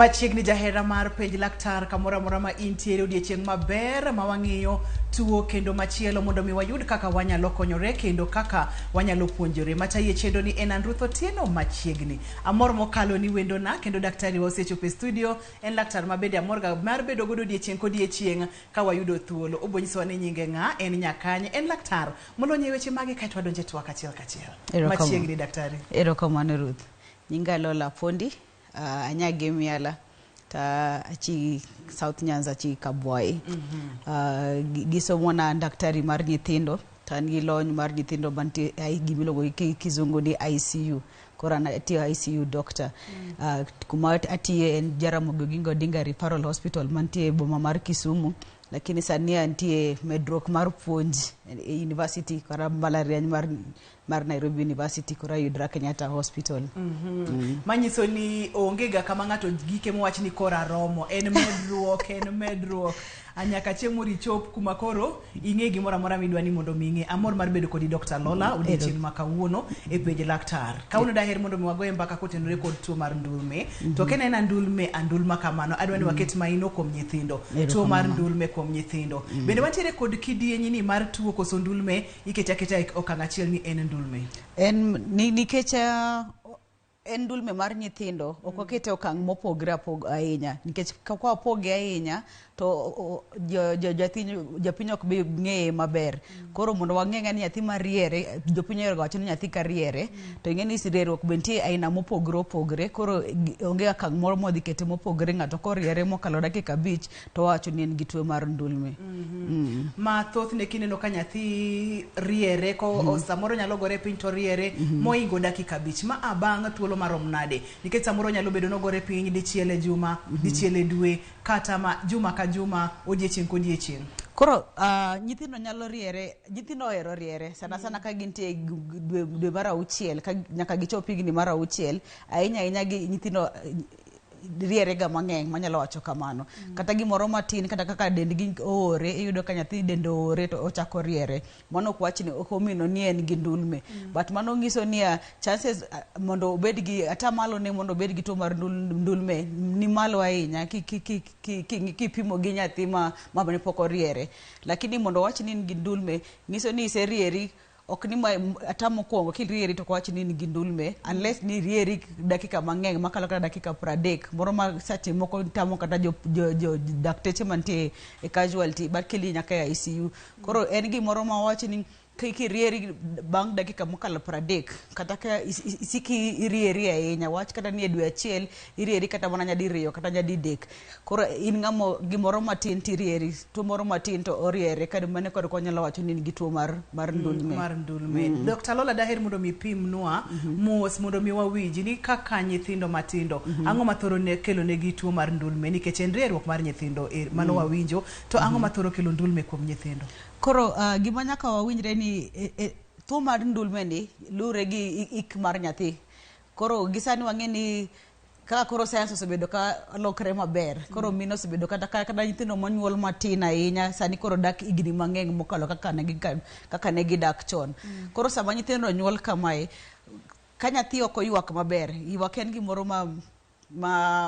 Machiegni jahera mar penj laktar kamoro amora ma intiere odiechieng' maber ma wang'iyo tuo kendo machielo mondo mi wayud kaka wanyalo konyore kendo kaka wanyalo puonjore. Matayi e chenro ni en an Ruth Otieno machiegni. Amor mokalo ni wendona kendo daktari wa osechopo e studio en laktar ma bende amorga mar bedo godo odiechieng' kodiechieng' ka wayudo thuolo. Obo nyisowa ni nyinge ng'a, en nyakanye, en laktar molony e weche mage kaeto wadonjo e twak achiel kachiel. Machiegni daktari. Erokamano Ruth. Nyinga Lola Apondi, anyagi Miala to achi South Nyanza achi Kabwai. Gisomona an daktari mar nyithindo to an gi lony mar nyithindo mantie e gimiluongo gi kizungu ni ICU. Koro an atiyo ICU doctor. Kuma atiye en Jaramogi Oginga Odinga Referral Hospital mantie e boma mar Kisumu. Lakini sani antie medruok mar puonj e university kata mbalariany mar Nairobi University koro ayudra Kenyatta Hospital. Manyiso ni onge ga kama ng'ato gike mowach ni koro aromo. En medruok, en medruok. Nyaka chieng' moro ichop kuma koro ing'e gimoro amora midwa ni mondo mi ing'e. Amor mar bedo kodi Dr. Lola odiechieng' ma kawuono e penj laktar. Kawuono daher mondo mi wagoye mbaka kotenore kod tuo mar ndulme. To ok en aena ndulme andulma kamano. Adwa ni waket maino kuom nyithindo. Tuo mar ndulme kuom nyithindo. Bende wantiere kod kidieny ni mar tuo koso ndulme ikete aketa e okang' achiel ni en ndulme. En nikech en ndulme mar nyithindo ok wakete e okang' mopogre ahinya nikech ka wapoge ahinya to japiny ok bi ng'eye maber. Koro mondo wang'e ni nyathi mariere, jopiny ohero ga wacho ni nyathi ka riere to ing'e ni rieruok be nitie aina mopogre opogre koro onge okang' moro mwadhi kete mopogre ng'ato koriere mokalo dakika 5 to wawacho ni en gi tuo mar ndulme. Ma thothne kineno ka nyathi riere ko samoro nyalo gore piny to riere moingo dakika 5 ma a bang' thuolo marom nade nikech samoro nyalo bedo nogore piny dichiel e juma, dichiel e dwe kata ma juma ka juma odiechieng' kodiechieng'. Koro nyithindo nyalo riere, nyithindo ohero riere sana sana ka gintie dwe mar 6 ka nyaka gichop higni mar 6 ahinya ahinya gi nyithindo riere ga mang'eny manyalo wacho kamano. Kata gimoro matin kata kaka dendgi oore iyudo ka nyathi dende oore to ochako riere. Mano ok wach ni ok omino ni en gi ndulme. But mano nyiso niya chances mondo obed gi atamalo ne mondo obed gi tuo mar ndulme ni malo ahinya kipimo gi nyathi ma ne pok oriere. Lakini mondo wach ni in gi ndulme nyiso ni iserieri ok ni ata mokwongo kirieri to ok wach ni in gi ndulme unless ni irieri dakika mang'eny makalo kata dakika 30 moro ma seche moko tamo kata jo dakteche mantie e casualty bakeli nyaka e ICU. Koro en gimoro ma wach ni kirieri bang' dakika mokalo 30 kata ka isiki irieri ahinya wach kata ni e dwe achiel irieri kata mana nyadiriyo kata nyadidek. Koro in ng'amo gimoro matin tirieri, tuo moro matin to oriere kar mane koro wanyalo wacho ni in gi tuo mar ndulme. Mar ndulme. Dr. Lola daher mondo mi pimnwa mos mondo mi wawinji ni kaka nyithindo matindo ang'o mathoro kelo negi tuo mar ndulme nikech en rieruok mar nyithindo mano wawinjo to ang'o mathoro kelo ndulme kuom nyithindo? Koro gima nyaka wawinjre ni tuo mar ndulme ni lure gi ik mar nyathi. Koro gisani wang'e ni kaka koro science osebedo ka lokre maber. Koro mine osebedo kata nyithindo monyuol matin ahinya sani koro dak higni mang'eny mokalo kaka ne gidak chon. Koro sama nyithindo nyuol kamae, ka nyathi ok oywak maber, ywak en gimoro ma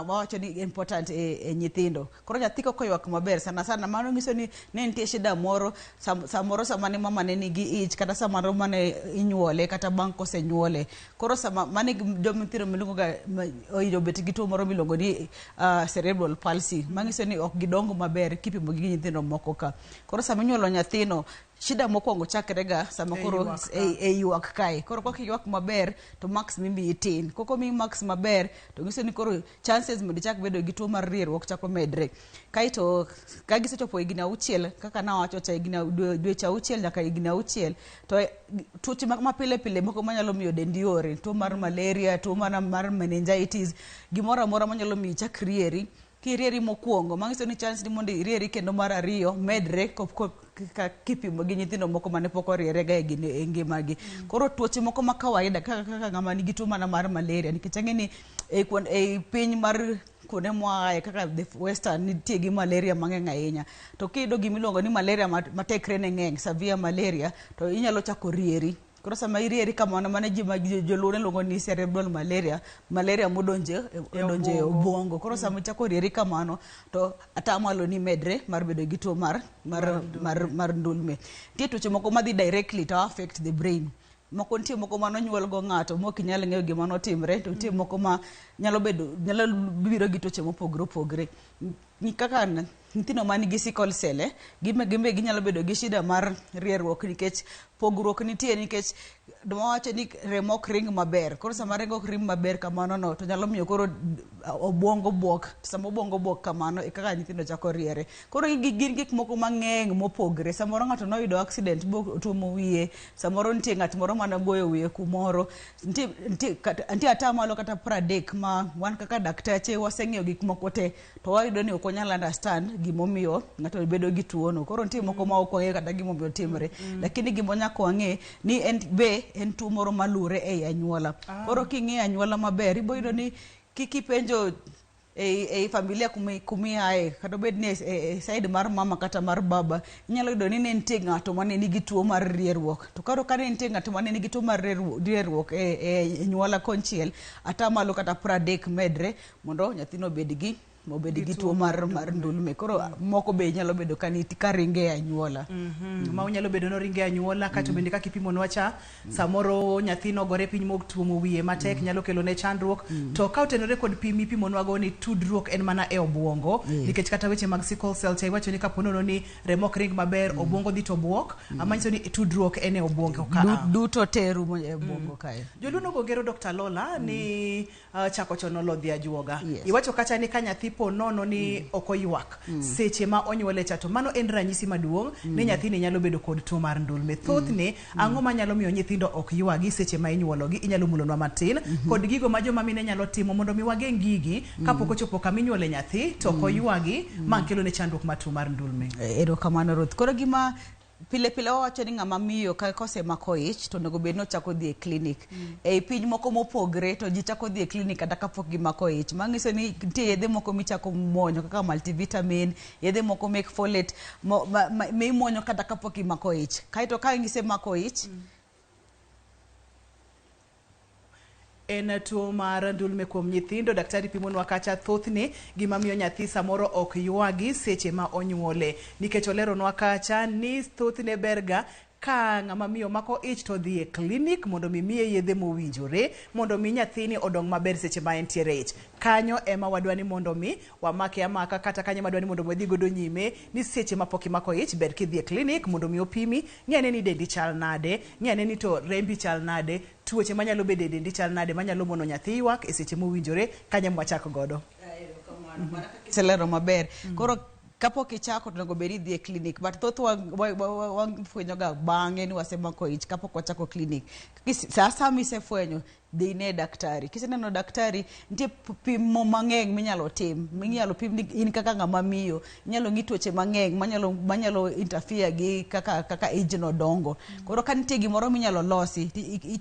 wawacho ni important e nyithindo. Koro nyathi kok oywak maber sana sana mano nyiso ni ne nitie shida moro samoro sama ne mama ne nigi ich kata samoro mane inyuole kata bang' kosenyuole. Koro sama mane joma nyithindo miluongo ga oyudo bet gi tuo moro miluongo ni cerebral palsy manyiso ni ok gidongo maber kipimo gi nyithindo moko ka. Koro sama inyuolo nyathino shida mokwongo chakre ga sama koro e ywak kae. Koro kok iywak maber to marks mimiyi tin. Kok omiyi marks maber to nyiso ni koro chances mondo ichak bedo gi tuo mar rieruok chako medre. Kaeto ka gisechopo higni 6 kaka nawacho cha higni dweche 6 nyaka higni 6 to tuoche mapile pile moko manyalo miyo dendi ore, tuo mar malaria, tuo mar meningitis, gimoro amora manyalo miyo ichak rieri. Kirieri mokwongo manyiso ni chance ni mondo irieri kendo mar ariyo medre kipimo gi nyithindo moko mane pok oriere ga e ngimagi. Koro tuoche moko ma kawaida kaka ng'ama nigi tuo mana mar malaria nikech ang'e ni e piny mar kuonde mwaaye kaka the western nitie gi malaria mang'eny ahinya. To kiyudo gimiluongo ni malaria ma tekre ne ng'eny, severe malaria, to inyalo chako rieri. Koro sama irieri kamano, mano e gima joluo ne luongo ni cerebral malaria, malaria modonje odonje e obwongo. Koro sama ichako rieri kamano, to atamalo ni medre mar bedo gi tuo mar ndulme. Nitie tuoche moko madhi directly to affect the brain. Moko nitie moko manonyuol go ng'ato mok inyal ng'eyo gima notimre, to nitie moko ma nyalo bedo nyalo biro gi tuoche mopogore opogore. Kaka nyithindo man gi sickle cell, gin be ginyalo bedo gi shida mar rierruok nikech pogruok nitie, nikech wawacho ni remo ok ring maber. Koro sama remo ok ring maber kamano no, to nyalo miyo koro obwongo buok. Sama obwongo buok kamano e kaka nyithindo chako riere. Koro gin gik moko mang'eny mopogre. Samoro ng'ato noyudo accident botuomo wiye, samoro nitie ng'at moro mane ogoyo wiye kumoro. Nitie atamalo kata 30 ma wan kaka dakteche waseng'iyo gik moko te, to wayudo ni ok wanyal understand gimomiyo ng'ato bedo gi tuo no. Koro nitie moko ma ok wang'eyo kata gimomiyo timre. Lakini gima nyaka wang'e ni en be en tuo moro malure ei anyuola. Koro king'iyo anyuola maber, ibo yudo ni kik ipenjo ei familia kumiaye, kata obed ni e side mar mama kata mar baba, inyalo yudo ni ne nitie ng'ato mane nigi tuo mar rierruok. To koro ka ne nitie ng'ato mane nigi tuo mar rierruok e anyuola konchiel, atamalo kata 30 medre mondo nyathino obed gi tuo mar ndulme. Koro moko be nyalo bedo ka nitie ka ringe e anyuola. Ma onyalo bedo ni oringe e anyuola, kato bende kaka ipimonwa cha, samoro nyathi nogore piny motuomo wiye matek, nyalo kelo ne chandruok. To ka otenore kod pim mipimonwa go ni tudruok en mana e obwongo, nikech kata weche mag sickle cell cha iwacho ni kapo nono ni remo ok ring maber, obwongo dhi to buok, manyiso ni tudruok en e obwongo ka. Duto te rumo e obwongo kae. Joluo nogo ngero Dr. Lola ni chako chon olodhi ajuoga. Iwacho kacha ni ka nyathi po nono ni ok oywak seche ma onyuole cha, to mano en ranyisi maduong' ni nyathini nyalo bedo kod tuo mar ndulme. Thothne ang'o manyalo miyo nyithindo ok ywagi seche ma inyuologi? Inyalo mulonwa matin kod gigo ma joma mine nyalo timo mondo mi wageng' gigi kapok ochopo kama inyuole nyathi to ok oywagi, ma kelo ne chandruok mar tuo mar ndulme. Erokamano Ruth. Koro gima pile pile wawacho ni ng'ama miyo ka kosemako ich to onego bed ni ochako dhi e klinik. Ei piny moko mopogre to ji chako dhi e klinik kata kapok gimako ich. Manyiso ni nitie yedhe moko michako muonyo kaka multivitamin, yedhe moko mek folate mimuonyo kata kapok imako ich. Kaeto ka gisemako ich, en tuo mar ndulme kuom nyithindo. Daktari pimonwa kacha thothne gima miyo nyathi samoro ok ywagi seche ma onyuole, nikech oleronwa kacha ni thothne berga ka ng'ama miyo mako ich to dhi e klinik mondo mi miye yedhe mowinjore mondo mi nyathini odong maber seche ma entiere ich. Kanyo ema wadwa ni mondo mi wamake amaka, kata kanyo ema wadwa ni mondo wadhi godo nyime ni seche ma pok imako ich ber kidhi e klinik mondo mi opimi, ng'e ni dendi chal nade, ng'e ni to rembi chal nade, tuoche manyalo bedo e dendi chal nade manyalo mono nyathi ywak e seche mowinjore. Kanyo ema wachak godo. Iselero maber. Koro kapok ichako to onego bed ni idhi e klinik, but thoth wafwenyoga bang'e ni wasemako ich kapok wachako klinik. Sa asaya misefwenyo, dhi ine daktari. Kiseneno daktari, nitie pim mang'eny minyalo tim. Minyalo pim ni in kaka ng'ama miyo, inyalo ng'i tuoche mang'eny manyalo interfere gi kaka ijno dongo. Koro ka nitie gimoro minyalo losi,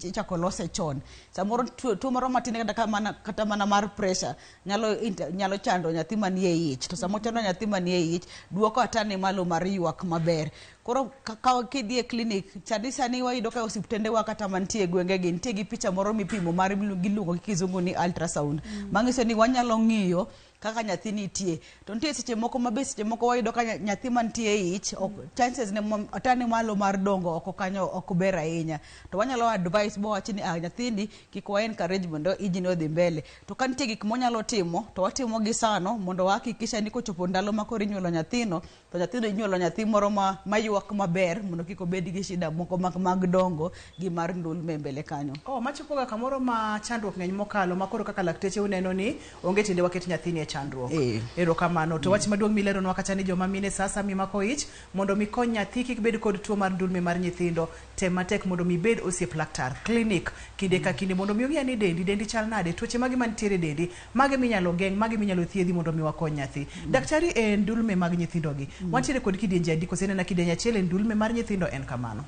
ichako lose chon. Samoro tuo moro matin kata mana mar pressure nyalo chando nyathi manie ich. To sama ochando nyathi manie ich, duoko atane malo mar ywak maber. Koro ka kidhi e klinik, sani wayudo ka osiptendewa kata mantie e gwengegi nitie gi picha moro mipimo mar giluongo gi kizungu ni ultrasound. Manyiso ni wanyalo ng'iyo kaka nyathi nitie. To nitie seche moko ma be seche moko wayudo ka nyathi mantie e ich, chances ne atane malo mar dongo oko kanyo ok ber ahinya. To wanyalo advice bawach ni nyathini kik wa encourage mondo ijni odhi mbele. To ka nitie gik mwanyalo timo, to watimo gi sano mondo wahakikisha ni kochopo ndalo ma koro inyuolo nyathino, to nyathino inyuolo nyathi moro maywak maber mondo kik obed gi shida moko mag dongo gi mar ndulme mbele kanyo. Machopoga kamoro ma chandruok ng'eny mokalo ma koro kaka lakteche uneno ni onge tiende waket nyathini e chandruok. Erokamano. To wach maduong' mileronwa kacha ni joma mine sasa mimako ich mondo mi kony nyathi kik bed kod tuo mar ndulme mar nyithindo, tem matek mondo mi bed osiep laktar klinik kinde ka kinde mondo mi ong'e ni dendi chal nade, tuoche mage mantiere e dendi, mage minyalo geng', mage minyalo thiedhi mondo mi wakony nyathi. Daktari, e ndulme mag nyithindo gi, wantiere kod kidienje adi koso en kidienje achiel e ndulme mar nyithindo en kamano?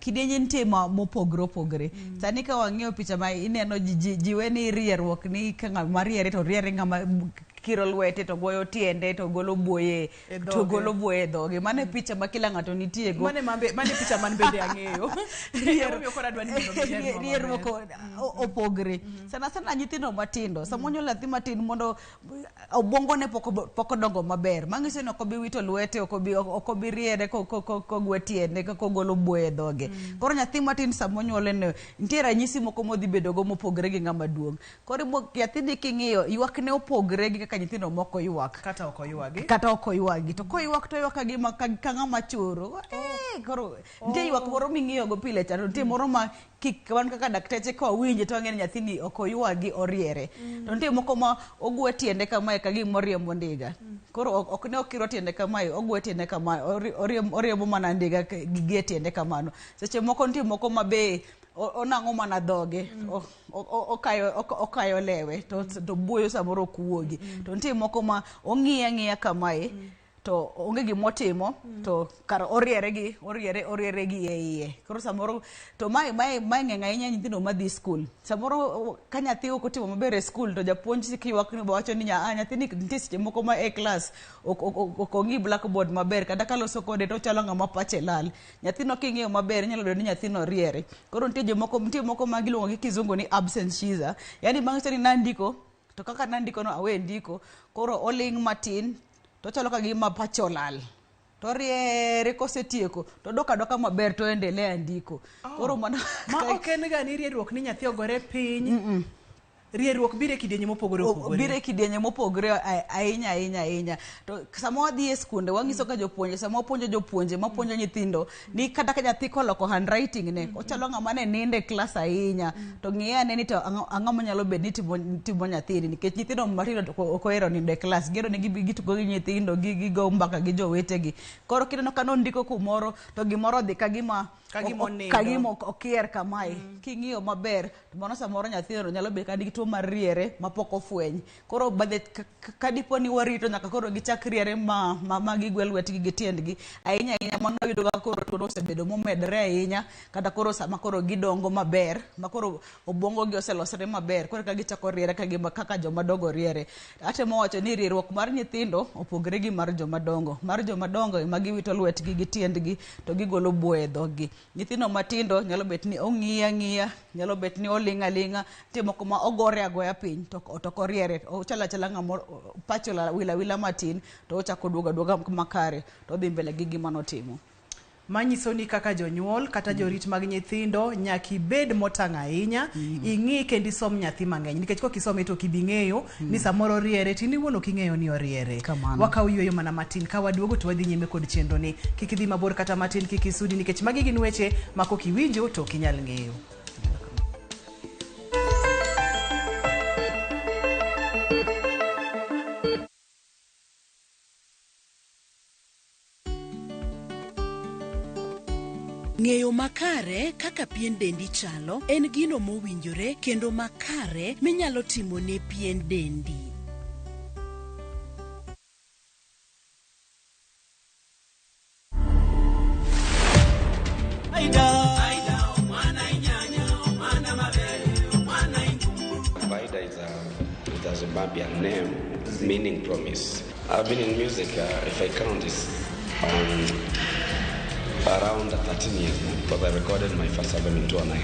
Kidienje nitie mopogore opogore. Sani ka wang'iyo picha ma ineno ji we ni rierruok ni ka ng'ama riere to riere ng'ama kiro lwete to goyo tiende to golo buoye E to dhoge. golo buoye e dhoge. Mano e picha ma kila ng'ato nitie go. Mane picha man bende ang'eyo. Emomiyo koro adwa ni mondo mi ilerwa maber. Rierruok opogre sana sana nyithindo matindo. Sama onyuol nyathi matin, mondo obwongone pok odongo maber, manyiso ni ok obi wito lwete, ok obi riere kogwe tiende, kogolo buoyo e dhoge. Koro nyathi matin sama onyuole no, nitie ranyisi moko modhi bedogo mopogre gi ng'ama duong'. Koro nyathini king'iyo, ywakne opogre gi kaka nyithindo moko ywak. Kata ok oywagi. Kata ok oywagi, to koywak to oywak ka gima ka ng'ama choro. Koro nitie ywak moro ming'iyo go pile cha, to nitie moro ma kik wan kaka dakteche ka wawinje to wang'e ni nyathini ok oywagi, oriere. To nitie moko ma ogwe tiende kamae ka gima oriembo ndiga. Koro ok ne okiro tiende kamae, ogwe tiende kamae, oriembo mana ndiga gi e tiende kamano. Seche moko nitie moko ma be onang'o mana dhoge, okayo lewe to buoyo samoro ok wuogi. To nitie moko ma ong'iyo ang'iya kamae to onge gimotimo, to kar oriere gi oriere gi e iye. Koro samoro to mae ng'eny ahinya nyithindo madhi skul. Samoro ka nyathi ok otimo maber e skul, to japuonj sik ywak ni wacho ni nyathini nitie seche moko ma e klas ok ong'i blackboard maber, kata kaloso kode to ochalo ng'ama pache lal. Nyathino king'iyo maber, inyalo yudo ni nyathino riere. Koro nitie jomoko, nitie moko ma giluongo gi kizungu ni absent seizure, yani manyiso ni nandiko to kaka nandiko no awe ndiko, koro oling' matin to ochalo ka gima pache olal, to oriere, kosetieko to odok adoka maber to endelea ndiko. Koro mano Ma ok en ga ni rierruok ni nyathi ogore piny. Rierruok biro e kidienje mopogore opogore. Biro e kidienje mopogore ahinya ahinya ahinya. To sama wadhi e skunde, wang'iso ka jopuonje, sama wapuonjo jopuonje mapuonjo nyithindo ni kata ka nyathi koloko handwriting ne ochalo ng'ama ne nindo e klas ahinya, to ng'iye ane ni to ang'o manyalo bet ni timo nyathini, nikech nyithindo matindo to ok ohero nindo e klas. Gihero ni gibi gitugo gi nyithindo, gigo mbaka gi jowetegi. Koro kineno ka nondiko kumoro to gimoro odhi ka gima Ka gima onindo. Ka gima okier kamae, king'iyo maber to mano samoro nyathino nyalo bedo ka nigi tuo mar riere mapok ofweny. Koro badhe ka dipo ni warito nyaka koro gichak riere ma gigwe lwetgi gi tiendgi ahinya ahinya, mano yudo ka koro tuono osebedo momedore ahinya, kata koro sama koro gidongo maber, ma koro obwongo gi oselosore maber, koro ka gichako riere ka gima kaka joma dongo riere. Atemo wacho ni rierruok mar nyithindo opogore gi mar joma dongo. Mar joma dongo ema giwito lwetgi gi tiendgi to gigolo buoyo e dhoggi. Nyithindo matindo nyalo bet ni ong'iyo ang'iya, nyalo bet ni oling' aling'a. Nitie moko ma ogore agoya piny to ok oriere, ochalo achala ng'ama pache wil awila matin, to ochako duogo aduoga makare to odhi mbele gi gima notimo. Manyiso ni kaka jonyuol kata jorit mag nyithindo, nyaka ibed motang' ahinya, ing'i kendo isom nyathi mang'eny, nikech kok isome to ok ibi ng'eyo ni samoro oriere to in iwuon ok ing'eyo ni oriere. Kamano. Wakaw yueyo mana matin, ka waduogo to wadhi nyime kod chenro ni. Kik idhi mabor kata matin, kik isudi, nikech magi gin weche ma kok iwinjo to ok inyal ng'eyo. Ng'eyo makare kaka pien dendi chalo en gino mowinjore kendo makare minyalo timo ne pien dendi. Vaida is a Zimbabwean name meaning promise. I've been in music, if I count, it's around 13 years now, because I recorded my first album in 2009.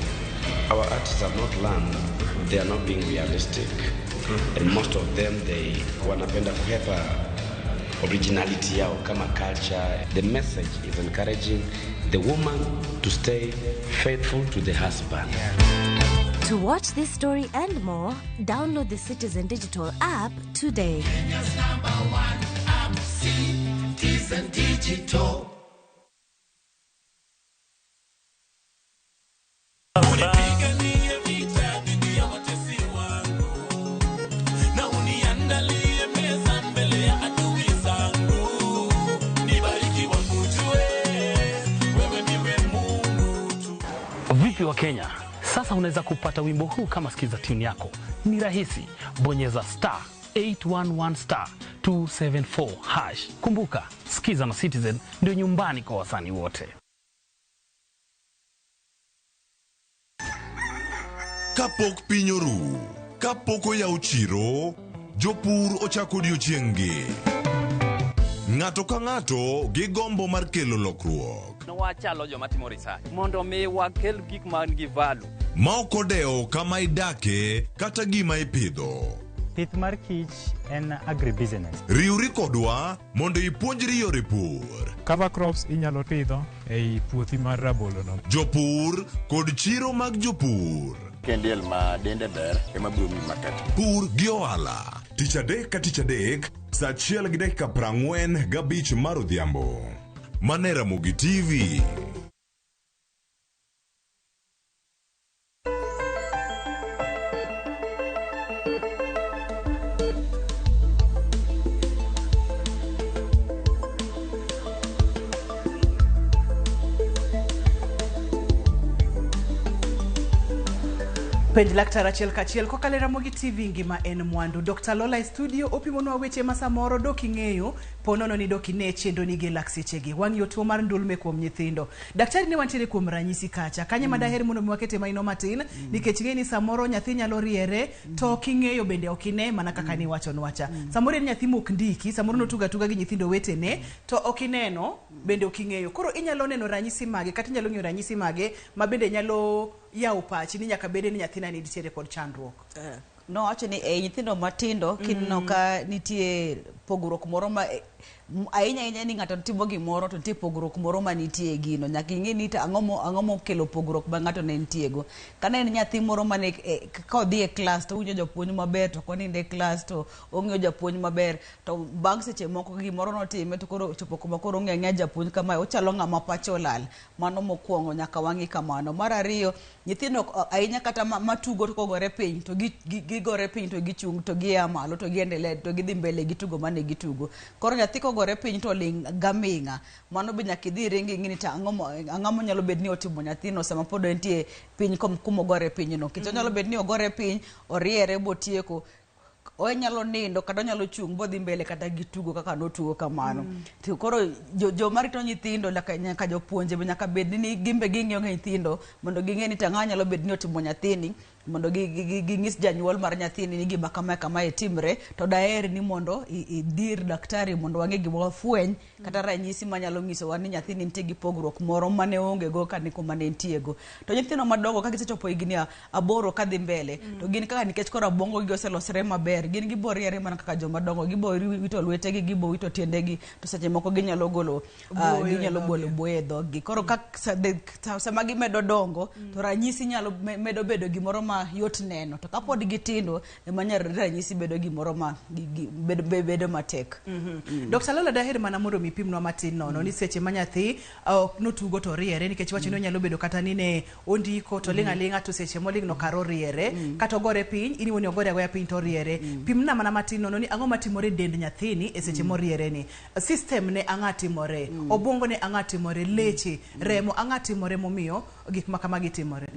Our artists have not learned, they are not being realistic, and most of them, they wanapenda kuhepa originality yao kama culture. The message is encouraging the woman to stay faithful to the husband. To watch this story and more, download the Citizen Digital app today. Kenya's number one app, Citizen Digital. Unipiganie vita dhidi ya watesi wangu na uniandalie meza mbele ya adui zangu. Nibariki wakujue, wewe ndiwe Mungu tu. Vipi Wakenya? Sasa unaweza kupata wimbo huu kama skiza tune yako. Ni rahisi, bonyeza *811*274#. Kumbuka, Skiza na Citizen ndio nyumbani kwa wasanii wote. Kapok piny oru, kapok oyaw chiro. Jopur ochako odiochieng' gi. Ng'ato ka ng'ato gi gombo mar kelo lokruok. Wachalo joma timo research mondo mi wakel gik man gi value. Ma ok odewo kama idake kata gima ipidho. Pith mar kich en agribusiness. Riwri kodwa mondo ipuonjri yore pur. Cover crops inyalo pidho ei puothi mar rabolo no. Jopur kod chiro mag jopur. Kendiel ma dende ber ema biro miyi market. Pur gi ohala. Tich adek ka tich adek, sa 1:45 mar odhiambo. Mane Ramogi TV. Penj laktar achiel kachiel kokalo e Ramogi TV ngima en mwandu. Dr. Lola e studio opimonwa weche ma samoro dok ing'eyo po nono ni dok ine chenro ni gi lak sechegi. Wang'iyo tuo mar ndulme kuom nyithindo. Daktari ne wantiere kuom ranyisi kacha. Kanye ma daher mondo mi wakete maino matin nikech ing'e ni samoro nyathi nyalo riere to ok ing'eyo bende ok ine mana kaka niwachonwa cha. Samoro en nyathi mok ndiki, samoro notugo atuga gi nyithindo wetene to ok ineno bende ok ing'eyo. Koro inyalo neno ranyisi mage kata inyalo ng'eyo ranyisi mage ma bende nyalo yawo pachi ni nyaka bede ni nyathina ni nitiere kod chandruok. Nowacho ni e nyithindo matindo kineno ka nitie pogruok moro ma ahinya ahinya ni ng'ato timo gimoro to nitie pogruok moro manitie e gino nyaka ing'e ni to ang'o mokelo pogruok ma ng'ato ne nitie go. Kane en nyathi moro mane kodhi e klas to owinjo japuonj maber to ok onind e klas to ong'iyo japuonj maber to bang' seche moko gimoro notime to koro ochopo kuma koro ong'eyo ang'eya japuonj kamae ochalo ng'ama pache olal. Mano mokwongo nyaka wang'i kamano. Mar ariyo, nyithindo ahinya kata matugo to kogore piny to gigore piny to gichung' to gia malo to giendelea to gidhi mbele gi tugo mane gitugo. Koro nyathi kogore piny to ling' gaming'a, mano be nyaka idhi iring ing'i ni to ang'o monyalo bet ni otimo nyathino sama pod entie piny kumogore pinyno. Nikech onyalo bet ni ogore piny, oriere botieko, onyalo nindo kata onyalo chung' bodhi mbele kata gi tugo kaka notugo kamano. To koro joma rito nyithindo nyaka jopuonje be nyaka bed ni gimbe ging'iyo nyithindo mondo ging'e ni to ang'o nyalo bet ni otimo nyathini mondo ging'is janyuol mar nyathini ni gima kamae kamae timre to daher ni mondo idhir daktari mondo wang'e gima wafweny kata ranyisi manyalo nyisowa ni nyathini nitie gi pogruok moro mane oonge go kane kuma ne entie go. To nyithindo madongo ka gisechopo higni 8 kadhi mbele to gin kaka nikech koro obwongo gi oselosre maber gin gibo riere mana kaka joma dongo gibo wito lwetegi gibo wito tiendegi to seche moko ginyalo golo ginyalo golo buoyo e dhoggi. Koro sama gimedo dongo to ranyisi nyalo medo bedo gimoro ma yot neno to kapod gitindo ema ranyisi bedo gimoro ma bedo matek. Dr. Lola daher mana mondo mi pimnwa matin nono ni seche ma nyathi notugo to riere nikech wacho ni onyalo bedo kata ni ne ondiko to ling' aling'a to seche moling' no kar oriere kata ogore piny in iwuon ogore agoya piny to oriere. Pimna mana matin nono ni ang'o matimore e dend nyathini e seche moriere ni. System ne ang'a timore, obwongo ne ang'a timore, leche, remo ang'a timore momiyo gik ma kamagi timore.